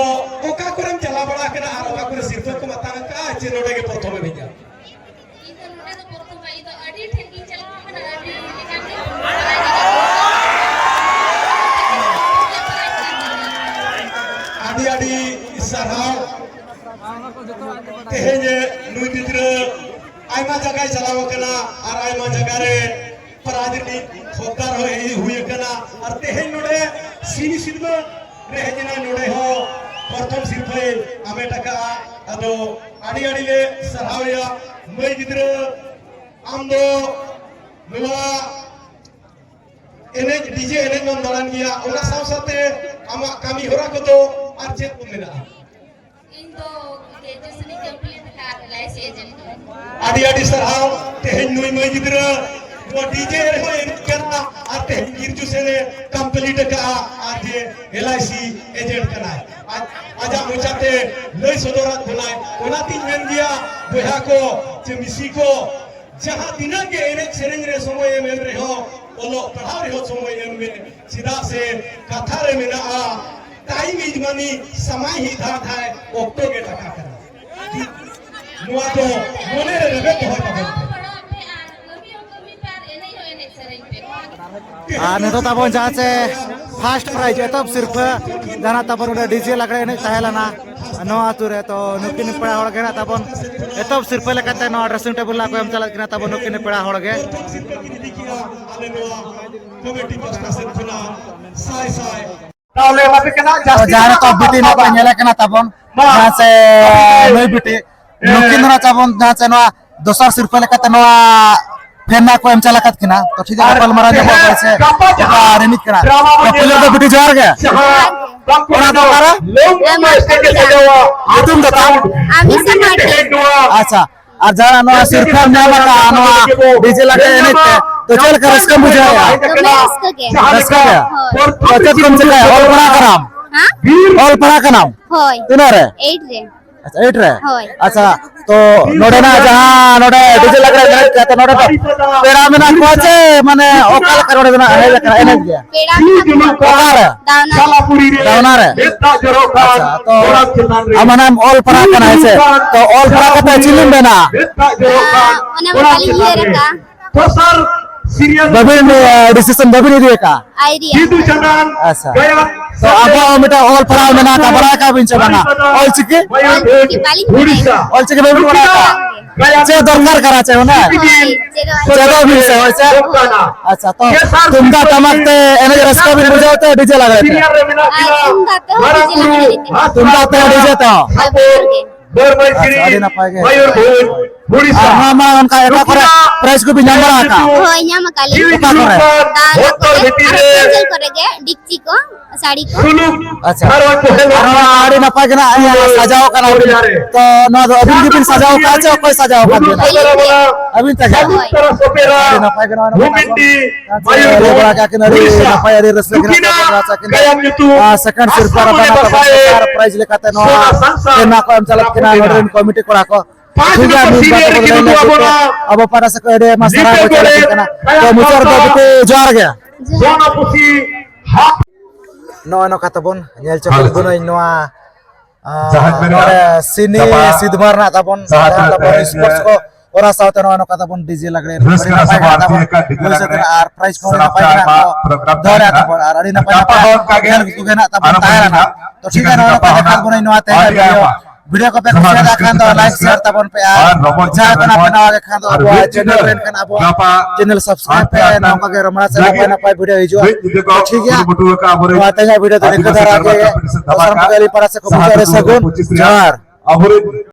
ᱚᱠᱟ ᱠᱚᱨᱮᱢ ᱪᱟᱞᱟᱣ ᱵᱟᱲᱟ ᱟᱠᱟᱱᱟ ᱟᱨ ᱚᱠᱟ ᱠᱚᱨᱮ ᱥᱤᱨᱯᱟᱹ ᱠᱚᱢ ᱦᱟᱛᱟᱣ ᱟᱠᱟᱫᱼᱟ, ᱪᱮ ᱱᱚᱰᱮ ᱜᱮ ᱯᱨᱚᱛᱷᱚᱢ ᱮᱢ ᱦᱮᱡ ᱮᱱᱟ? ᱤᱧ ᱫᱚ ᱱᱚᱰᱮ ᱫᱚ ᱯᱨᱚᱛᱷᱚᱢ ᱵᱟᱝ, ᱤᱧ ᱫᱚ ᱟᱹᱰᱤ ᱴᱷᱮᱱ ᱜᱤᱧ ᱪᱟᱞᱟᱣ ᱟᱠᱟᱱᱟ, ᱟᱹᱰᱤ ᱞᱮᱠᱟᱱ ᱜᱮ᱾ ᱟᱹᱰᱤ ᱟᱹᱰᱤ ᱥᱟᱨᱦᱟᱣ᱾ ᱛᱮᱦᱮᱧ ᱱᱩᱭ ᱜᱤᱫᱽᱨᱟᱹ ᱟᱭᱢᱟ ᱡᱟᱭᱜᱟᱭ ᱪᱟᱞᱟᱣ ᱟᱠᱟᱱᱟ ᱟᱨ ᱟᱭᱢᱟ ᱡᱟᱭᱜᱟ ᱨᱮ ᱯᱨᱟᱭᱤᱡᱽ ᱨᱤᱱᱤᱡ ᱦᱚᱠᱫᱟᱨ ᱦᱚᱸ ᱦᱩᱭ ᱟᱠᱟᱱᱟ᱾ ᱟᱨ ᱛᱮᱦᱮᱧ ᱱᱚᱰᱮ ᱥᱤᱱᱤ ᱥᱤᱱᱮᱢᱟ ᱨᱮ ᱦᱮᱡ ᱮᱱᱟ, ᱱᱚᱰᱮ ᱦᱚᱸ ᱯᱨᱚᱛᱷᱚᱢ ᱥᱤᱨᱯᱷᱟᱹᱭ ᱦᱟᱢᱮᱴ ᱟᱠᱟᱫᱼᱟ᱾ ᱟᱫᱚ ᱟᱹᱰᱤ ᱟᱹᱰᱤ ᱞᱮ ᱥᱟᱨᱦᱟᱣᱮᱭᱟ ᱢᱟᱹᱭ ᱜᱤᱫᱽᱨᱟᱹ᱾ ᱟᱢ ᱫᱚ ᱱᱚᱣᱟ ᱮᱱᱮᱡ, ᱰᱤᱡᱮ ᱮᱱᱮᱡ ᱵᱚᱱ ᱫᱟᱬᱟᱱ ᱜᱮᱭᱟ, ᱚᱱᱟ ᱥᱟᱶ ᱥᱟᱶᱛᱮ ᱟᱢᱟᱜ ᱠᱟᱹᱢᱤ ᱦᱚᱨᱟ ᱠᱚᱫᱚ ᱟᱨ ᱪᱮᱫ ᱠᱚ ᱢᱮᱱᱟᱜᱼᱟ? ᱤᱧ ᱫᱚ ᱜᱨᱮᱡᱩᱭᱮᱥᱚᱱ ᱤᱧ ᱠᱚᱢᱯᱞᱤᱴ ᱟᱠᱟᱫ ᱮᱞ ᱟᱭ ᱥᱤ ᱮᱡᱮᱱᱴ ᱠᱟᱹᱱᱟᱹᱧ᱾ ᱟᱹᱰᱤ ᱟᱹᱰᱤ ᱥᱟᱨᱦᱟᱣ᱾ ᱛᱮᱦᱮᱧ ᱱᱩᱭ ᱢᱟᱹᱭ ᱜᱤᱫᱽᱨᱟᱹ ᱱᱚᱣᱟ ᱰᱤᱡᱮ ᱨᱮᱦᱚᱸ ᱮᱱᱮᱡ ᱠᱟᱱᱟ ᱟᱨ ᱛᱮᱦᱮᱧ ᱜᱨᱮᱡᱩᱭᱮᱥᱚᱱ ᱮ ᱠᱚᱢᱯᱞᱤᱴ ᱟᱠᱟᱫᱼᱟ ᱟᱨ ᱡᱮ ᱮᱞ ᱟᱭ ᱥᱤ ᱮᱡᱮᱱᱴ ᱠᱟᱱᱟᱭ᱾ ᱟᱡ, ᱟᱡᱟᱜ ᱢᱚᱪᱟᱛᱮ ᱞᱟᱹᱭ ᱥᱚᱫᱚᱨᱟᱫ ᱵᱚᱱᱟᱭ᱾ ᱚᱱᱟᱛᱤᱧ ᱢᱮᱱ ᱜᱮᱭᱟ ᱵᱚᱭᱦᱟ ᱠᱚ ᱪᱮ ᱢᱤᱥᱤ ᱠᱚ, ᱡᱟᱦᱟᱸ ᱛᱤᱱᱟᱹᱜ ᱜᱮ ᱮᱱᱮᱡ ᱥᱮᱨᱮᱧ ᱨᱮ ᱥᱚᱢᱚᱭ ᱮᱢ ᱮᱢ ᱨᱮᱦᱚᱸ, ᱚᱞᱚᱜ ᱯᱟᱲᱦᱟᱣ ᱨᱮᱦᱚᱸ ᱥᱚᱢᱚᱭ ᱮᱢ ᱢᱮ᱾ ᱪᱮᱫᱟᱜ ᱥᱮ ᱠᱟᱛᱷᱟ ᱨᱮ ᱢᱮᱱᱟᱜᱼᱟ, time is money, ᱥᱟᱢᱟᱭ ᱦᱤ ᱫᱷᱟ ᱫᱷᱟᱭ, ᱚᱠᱛᱚ ᱜᱮ ᱴᱟᱠᱟ ᱠᱟᱱᱟ᱾ ᱱᱚᱣᱟ ᱫᱚ ᱢᱚᱱᱮ ᱨᱮ ᱨᱮᱵᱮᱫ ᱫᱚᱦᱚᱭ ᱛᱟᱵᱚᱱ ᱯᱮ᱾ ᱟᱨ ᱱᱤᱛᱚᱜ ᱛᱟᱵᱚᱱ ᱡᱟᱦᱟᱸ ᱪᱮ first prize, ᱮᱛᱚᱦᱚᱵ ᱥᱤᱨᱯᱟᱹ, ᱡᱟᱦᱟᱸ ᱛᱟᱵᱚᱱ ᱚᱸᱰᱮ ᱰᱤᱡᱮ ᱞᱟᱜᱽᱲᱮ ᱮᱱᱮᱡ ᱛᱟᱦᱮᱸ ᱞᱮᱱᱟ ᱱᱚᱣᱟ ᱟᱹᱛᱩ ᱨᱮ, ᱛᱚ ᱱᱩᱠᱤᱱ ᱯᱮᱲᱟ ᱦᱚᱲ ᱜᱮ ᱱᱟᱜ ᱛᱟᱵᱚᱱ ᱮᱛᱚᱦᱚᱵ ᱥᱤᱨᱯᱟᱹ ᱞᱮᱠᱟᱛᱮ ᱱᱚᱣᱟ dressing table ᱨᱮᱱᱟᱜ ᱠᱚ ᱮᱢ ᱪᱟᱞᱟᱜ ᱠᱟᱱᱟ ᱛᱟᱵᱚᱱ ᱱᱩᱠᱤᱱ ᱯᱮᱲᱟ ᱦᱚᱲ ᱜᱮ᱾ ᱛᱟᱦᱚᱞᱮ ᱮᱢᱟ ᱯᱮ ᱠᱟᱱᱟ, ᱛᱚ ᱡᱟᱦᱟᱸ ᱨᱮ ᱛᱚ ᱵᱤᱴᱤ ᱱᱟᱜ ᱯᱮ ᱧᱮᱞᱮ ᱠᱟᱱᱟ ᱛᱟᱵᱚᱱ, ᱡᱟᱦᱟᱸ ᱥᱮ ᱱᱩᱭ ᱵᱤᱴᱤ, ᱱᱩᱠᱤᱱ ᱫᱚ ᱱᱟᱜ ᱛᱟᱵᱚᱱ ᱡᱟᱦᱟᱸ ᱥᱮ ᱱᱚᱣᱟ ᱫᱚᱥᱟᱨ ᱥᱤᱨᱯᱟᱹ ᱞᱮᱠᱟᱛᱮ ᱱᱚᱣᱟ ᱯᱷᱮᱱ ᱱᱟᱜ ᱠᱚ ᱮᱢ ᱪᱟᱞ ᱟᱠᱟᱫ ᱠᱤᱱᱟ᱾ ᱛᱚ ᱴᱷᱤᱠ ᱜᱮᱭᱟ, ᱜᱟᱯᱟᱞᱢᱟᱨᱟᱣ ᱧᱚᱜ ᱵᱚᱱ ᱥᱮ ᱚᱠᱟ ᱨᱤᱱᱤᱡ ᱠᱟᱱᱟ᱾ ᱛᱚ ᱯᱩᱭᱞᱩ ᱫᱚ ᱵᱤᱴᱤ ᱡᱚᱦᱟᱨ ᱜᱮ᱾ ᱚᱲᱟᱜ ᱫᱚ ᱚᱠᱟᱨᱮ? ᱧᱩᱛᱩᱢ ᱫᱚ ᱛᱟᱢ? ᱟᱢᱤᱥᱟ ᱢᱟᱨᱰᱤ᱾ ᱟᱪᱪᱷᱟ, ᱟᱨ ᱡᱟᱦᱟᱸ ᱱᱚᱣᱟ ᱥᱤᱨᱯᱟᱹᱢ ᱧᱟᱢ ᱟᱠᱟᱫᱼᱟ ᱱᱚᱣᱟ ᱰᱤᱡᱮ ᱞᱟᱜᱽᱲᱮ ᱮᱱᱮᱡ ᱛᱮ, ᱛᱚ ᱪᱮᱫ ᱞᱮᱠᱟ ᱨᱟᱹᱥᱠᱟᱹᱢ ᱵᱩᱡᱷᱟᱹᱣᱮᱫᱼᱟ? ᱫᱚᱢᱮ ᱨᱟᱹᱥᱠᱟᱹ ᱜᱮ᱾ ᱨᱟᱹᱥᱠᱟᱹ ᱜᱮ? ᱦᱳᱭ᱾ ᱛᱚ ᱪᱮᱫ ᱠᱚᱢ ᱪᱤᱠᱟᱹᱭᱟ? ᱚᱞ ᱯᱟᱲᱦᱟᱜ ᱠᱟᱱᱟᱢ? ᱦᱮᱸ? ᱚᱞ ᱯᱟᱲᱦᱟᱜ ᱠᱟᱱᱟᱢ? ᱦᱳᱭ᱾ ᱛᱤᱱᱟᱹᱜ ᱨᱮ? ᱮᱭᱤᱴ ᱨᱮ᱾ ᱟᱪᱪᱷᱟ, ᱮᱭᱤᱴ ᱨᱮ? ᱦᱳᱭ᱾ ᱟᱪᱪᱷᱟ, ᱛᱚ ᱱᱚᱰᱮᱱᱟᱜ ᱡᱟᱦᱟᱸ ᱱᱚᱰᱮ ᱰᱤᱡᱮ ᱞᱟᱜᱽᱲᱮ ᱮᱱᱮᱡ ᱠᱟᱱᱟ, ᱛᱚ ᱱᱚᱰᱮ ᱫᱚ ᱯᱮᱲᱟ ᱢᱮᱱᱟᱜ ᱠᱚᱣᱟ ᱪᱮ ᱢᱟᱱᱮ ᱚᱠᱟ ᱞᱮᱠᱟ ᱱᱚᱰᱮ ᱫᱚ ᱱᱟᱜ ᱦᱮᱡ ᱟᱠᱟᱱᱟ ᱮᱱᱮᱡ ᱜᱮ? ᱯᱮᱲᱟ ᱢᱮᱱᱟᱜ ᱠᱚᱣᱟ᱾ ᱚᱠᱟᱨᱮ? ᱫᱟᱣᱱᱟ ᱨᱮ᱾ ᱫᱟᱣᱱᱟ ᱨᱮ? ᱟᱪᱪᱷᱟ, ᱛᱚ ᱟᱢ ᱢᱟᱱᱮᱢ ᱚᱞ ᱯᱟᱲᱦᱟᱜ ᱠᱟᱱᱟ, ᱦᱮᱸ ᱥᱮ? ᱛᱚ ᱚᱞ ᱯᱟᱲᱦᱟᱣ ᱠᱟᱛᱮ ᱪᱮᱫ ᱮᱢ ᱵᱮᱱᱟ? ᱟᱸ, ᱚᱱᱟ ᱢᱟ ᱵᱟᱹᱞᱤᱧ ᱩᱭᱦᱟᱹᱨ ᱟᱠᱟᱫᱼᱟ᱾ ᱵᱟᱹᱵᱤᱱ, ᱮ, decision ᱵᱟᱹᱵᱤᱱ ᱤᱫᱤ ᱟᱠᱟᱫᱼᱟ? ᱟᱹᱣᱨᱤᱭᱟ᱾ ᱟᱪᱪᱷᱟ, ᱛᱚ ᱟᱵᱚᱣᱟᱜ ᱢᱤᱫᱴᱟᱝ ᱚᱞ ᱯᱟᱲᱦᱟᱣ ᱢᱮᱱᱟᱜ ᱟᱠᱟᱫ, ᱵᱟᱲᱟᱭ ᱟᱠᱟᱫ ᱵᱤᱱ ᱪᱮ ᱵᱟᱝᱟ? ᱚᱞ ᱪᱤᱠᱤ? ᱚᱞ ᱪᱤᱠᱤ ᱵᱟᱹᱞᱤᱧ ᱵᱟᱲᱟᱭᱟ᱾ ᱚᱞ ᱪᱤᱠᱤ ᱵᱟᱹᱵᱤᱱ ᱵᱟᱲᱟᱭ ᱟᱠᱟᱫᱼᱟ? ᱪᱮᱫ ᱫᱚᱨᱠᱟᱨ ᱠᱟᱱᱟ ᱪᱮ ᱚᱱᱟ? ᱦᱳᱭ, ᱪᱮᱫᱚᱜ ᱟᱹᱞᱤᱧ᱾ ᱪᱮᱫᱚᱜ ᱵᱤᱱ ᱥᱮ, ᱦᱳᱭ ᱥᱮ? ᱟᱪᱪᱷᱟ, ᱛᱚ ᱛᱩᱢᱫᱟᱜ ᱴᱟᱢᱟᱠ ᱛᱮ ᱮᱱᱮᱡ ᱨᱟᱹᱥᱠᱟᱹ ᱵᱤᱱ ᱵᱩᱡᱷᱟᱹᱣ ᱛᱮ ᱰᱤᱡᱮ ᱞᱟᱜᱽᱲᱮ ᱛᱮ? ᱟᱨ ᱛᱩᱢᱫᱟᱜ ᱛᱮᱦᱚᱸ ᱰᱤᱡᱮ ᱞᱟᱜᱽᱲᱮ ᱛᱮᱦᱚᱸ᱾ ᱛᱩᱢᱫᱟᱜ ᱛᱮᱦᱚᱸ ᱰᱤᱡᱮ ᱛᱮᱦᱚᱸ? ᱦᱳᱭ, ᱵᱟᱱᱟᱨ ᱜᱮ᱾ ᱟᱪᱪᱷᱟ, ᱟᱹᱰᱤ ᱱᱟᱯᱟᱭ ᱜᱮ᱾ ᱟᱨ ᱱᱚᱣᱟ ᱢᱟ ᱚᱱᱠᱟ ᱮᱴᱟᱜ ᱠᱚᱨᱮ prize ᱠᱚᱵᱤᱱ ᱧᱟᱢ ᱵᱟᱲᱟ ᱟᱠᱟᱫᱼᱟ? ᱦᱳᱭ, ᱧᱟᱢ ᱟᱠᱟᱫ ᱞᱤᱧ᱾ ᱚᱠᱟ ᱠᱚᱨᱮ? ᱫᱟᱱ ᱟᱨᱦᱚᱸ ᱠᱚᱨᱮ ᱜᱮ, ᱰᱤᱠᱪᱤ ᱠᱚ, ᱥᱟᱹᱲᱤ ᱠᱚ᱾ ᱟᱪᱪᱷᱟ᱾ ᱟᱨ ᱱᱚᱣᱟ ᱟᱹᱰᱤ ᱱᱟᱯᱟᱭ ᱜᱮ ᱱᱟᱜ ᱥᱟᱡᱟᱣ ᱠᱟᱱᱟ ᱵᱤᱱ᱾ ᱛᱚ ᱱᱚᱣᱟ ᱫᱚ ᱟᱹᱵᱤᱱ ᱜᱮᱵᱤᱱ ᱥᱟᱡᱟᱣ ᱟᱠᱟᱫᱼᱟ ᱪᱮ ᱚᱠᱚᱭ ᱥᱟᱡᱟᱣ ᱟᱠᱟᱫ ᱵᱤᱱᱟ? ᱟᱹᱵᱤᱱ ᱛᱮᱜᱮ? ᱦᱳᱭ᱾ ᱟᱹᱰᱤ ᱱᱟᱯᱟᱭ ᱜᱮ ᱱᱚᱣᱟ ᱱᱚᱝᱠᱟ ᱛᱟᱵᱚᱱ ᱞᱟᱹᱭ ᱵᱟᱲᱟ ᱠᱮᱫᱟ ᱠᱤᱱ, ᱟᱹᱰᱤ ᱱᱟᱯᱟᱭ, ᱟᱹᱰᱤ ᱨᱟᱹᱥᱠᱟᱹ ᱜᱮ ᱱᱟᱜ ᱛᱟᱵᱚᱱ ᱟᱥᱟ ᱠᱤᱱ, ᱟᱨ second ᱥᱤᱨᱯᱟᱹ ᱨᱮ ᱵᱟᱱᱟᱨ ᱛᱟᱵᱚᱱ ᱟᱨ prize ᱞᱮᱠᱟᱛᱮ ᱱᱚᱣᱟ ᱮᱢᱟ ᱠᱚ ᱮᱢ ᱪᱟᱞᱟᱜ ᱠᱟᱱᱟ ᱱᱚᱰᱮ ᱨᱮᱱ committee ᱠᱚᱲᱟ ᱠᱚ᱾ ᱴᱷᱤᱠ ᱜᱮᱭᱟ, ᱢᱤᱫ ᱵᱟᱨ ᱠᱚ ᱵᱚᱫᱚᱞ ᱞᱮᱱ ᱠᱷᱟᱱ ᱟᱵᱚ ᱯᱟᱦᱴᱟ ᱥᱮᱫ ᱠᱷᱚᱱ ᱟᱹᱰᱤ ᱟᱭᱢᱟ ᱥᱟᱨᱦᱟᱣ ᱠᱚ ᱪᱟᱞ ᱟᱠᱚ ᱠᱟᱱᱟ᱾ ᱛᱚ ᱢᱩᱪᱟᱹᱫ ᱨᱮᱫᱚ ᱵᱤᱴᱤ ᱡᱚᱦᱟᱨ ᱜᱮ᱾ ᱱᱚᱜᱼᱚᱭ ᱱᱚᱝᱠᱟ ᱛᱟᱵᱚᱱ ᱧᱮᱞ ᱪᱚ ᱜᱩᱱᱟᱹᱧ ᱱᱚᱣᱟ, ᱟᱸ, ᱡᱟᱦᱟᱸ ᱢᱮᱱᱟᱜᱼᱟ, ᱱᱚᱰᱮ ᱥᱤᱱᱤ ᱜᱟᱯᱟ ᱥᱤᱫᱷᱢᱟᱨ ᱨᱮᱱᱟᱜ ᱛᱟᱵᱚᱱ ᱡᱟᱦᱟᱸ ᱡᱟᱦᱟᱸ ᱛᱤᱱᱟᱹᱜ ᱛᱟᱵᱚᱱ ᱛᱮᱦᱮᱧ sports ᱠᱚ, ᱚᱱᱟ ᱥᱟᱶᱛᱮ ᱱᱚᱜᱼᱚᱭ ᱱᱚᱝᱠᱟ ᱛᱟᱵᱚᱱ DJ ᱞᱟᱜᱽᱲᱮ ᱮᱱᱮᱡ ᱨᱟᱹᱥᱠᱟᱹ ᱟᱹᱰᱤ ᱱᱟᱯᱟᱭ ᱥᱟᱶ ᱜᱮ ᱟᱨ ᱛᱟᱵᱚᱱ ᱪᱮᱫ ᱞᱮᱠᱟ ᱦᱩᱭ ᱥᱟᱹᱛ ᱮᱱᱟ᱾ ᱟᱨ prize ᱠᱚ ᱟᱹᱰᱤ ᱥᱟᱱᱟᱢ ᱱᱟᱯᱟᱭ ᱜᱮ ᱠᱚ ᱦᱟᱸᱜ ᱟᱭᱢᱟ ᱠᱚ program ᱫᱚᱦᱚ ᱛᱟᱦᱮᱸ ᱞᱮᱫ ᱠᱟᱱᱟ᱾ ᱛᱟᱵᱚᱱ ᱟᱨ ᱟᱹᱰᱤ ᱱᱟᱯᱟᱭ ᱜᱟᱯᱟ ᱱᱟᱯᱟᱭ ᱦᱚᱸ ᱚᱱᱠᱟ ᱜᱮ ᱠᱷᱮᱞ ᱠᱚᱜᱮ ᱱᱟᱜ ᱛᱟᱵᱚᱱ ᱟᱨᱚ ᱛᱟᱦᱮᱸ ᱢᱤᱫ ᱞᱮᱱᱟ᱾ ᱫᱷᱟᱣ ᱛᱚ ᱴᱷᱤᱠ ᱜᱮᱭᱟ, ᱱᱚᱜᱼᱚᱭ ᱱᱚᱝᱠᱟ ᱜᱟᱯᱟ ᱦᱚᱸ ᱜᱮ ᱱᱟᱜ ᱠᱷᱟᱱ ᱫᱚ ᱟᱹᱰᱤ like, ᱟᱭᱢᱟ share ᱛᱟᱵᱚᱱ ᱯᱮ ᱟᱨ ᱥᱟᱱᱟᱢ ᱡᱟᱦᱟᱸᱭ ᱠᱚᱯᱮ ᱨᱟᱹᱥᱠᱟᱹ ᱠᱩᱥᱤᱭᱟᱫᱟ ᱠᱷᱟᱱ ᱫᱚ ᱥᱟᱞᱟᱜ like, share ᱛᱟᱵᱚᱱ ᱯᱮ ᱟᱨ ᱟᱨ ᱨᱚᱢᱚᱡᱽ ᱡᱟᱦᱟᱸᱭ ᱠᱚ ᱱᱟᱯᱟᱭ ᱱᱟᱯᱟᱭ ᱜᱮ ᱠᱷᱟᱱ ᱫᱚ ᱟᱨ ᱟᱵᱚᱣᱟᱜ ᱢᱤᱫ channel ᱧᱤᱫᱟᱹ ᱨᱮᱱ ᱠᱷᱟᱱ ᱟᱵᱚᱣᱟᱜ ᱜᱟᱯᱟ channel subscribe ᱟᱨ ᱯᱮ, ᱱᱚᱝᱠᱟ ᱜᱮ ᱨᱚᱢᱚᱲᱟ ᱥᱮ ᱞᱟᱹᱜᱤᱫ ᱱᱟᱯᱟᱭ ᱱᱟᱯᱟᱭ video ᱦᱤᱡᱩᱜᱼᱟ᱾ ᱢᱤᱫ ᱧᱤᱫᱟᱹ ᱠᱚ ᱴᱷᱤᱠ ᱜᱮᱭᱟ, ᱠᱩᱨᱩᱢᱩᱴᱩ ᱟᱠᱟᱫᱼᱟ ᱟᱵᱚᱨᱮᱱ ᱱᱚᱣᱟ ᱛᱮᱦᱮᱧᱟᱜ video ᱫᱚ ᱱᱤᱝᱠᱟᱹ ᱟᱹᱫᱤᱵᱟᱹᱥᱤ ᱫᱷᱟᱨᱟ ᱜᱟᱛᱟᱠ ᱜᱮ᱾ ᱠᱚ ᱯᱤᱲᱤ ᱥᱮ ᱥᱟᱱᱟᱢ ᱫᱷᱟᱢᱟᱠᱟ ᱠᱚᱜᱮ ᱟᱹᱞᱤᱧ ᱯᱟᱦᱴᱟ ᱥᱮᱫ ᱠᱷᱚᱱ ᱡᱟᱦᱟᱸ ᱢᱩᱪᱟᱹᱫ ᱨᱮ ᱫᱩ ᱦᱟᱡᱟᱨ ᱥᱟᱹᱜᱩᱱ ᱯᱚᱸᱪᱤᱥ ᱨᱮᱭᱟᱜ ᱡᱚᱦᱟᱨ᱾ ᱟᱵᱚᱨᱮᱱ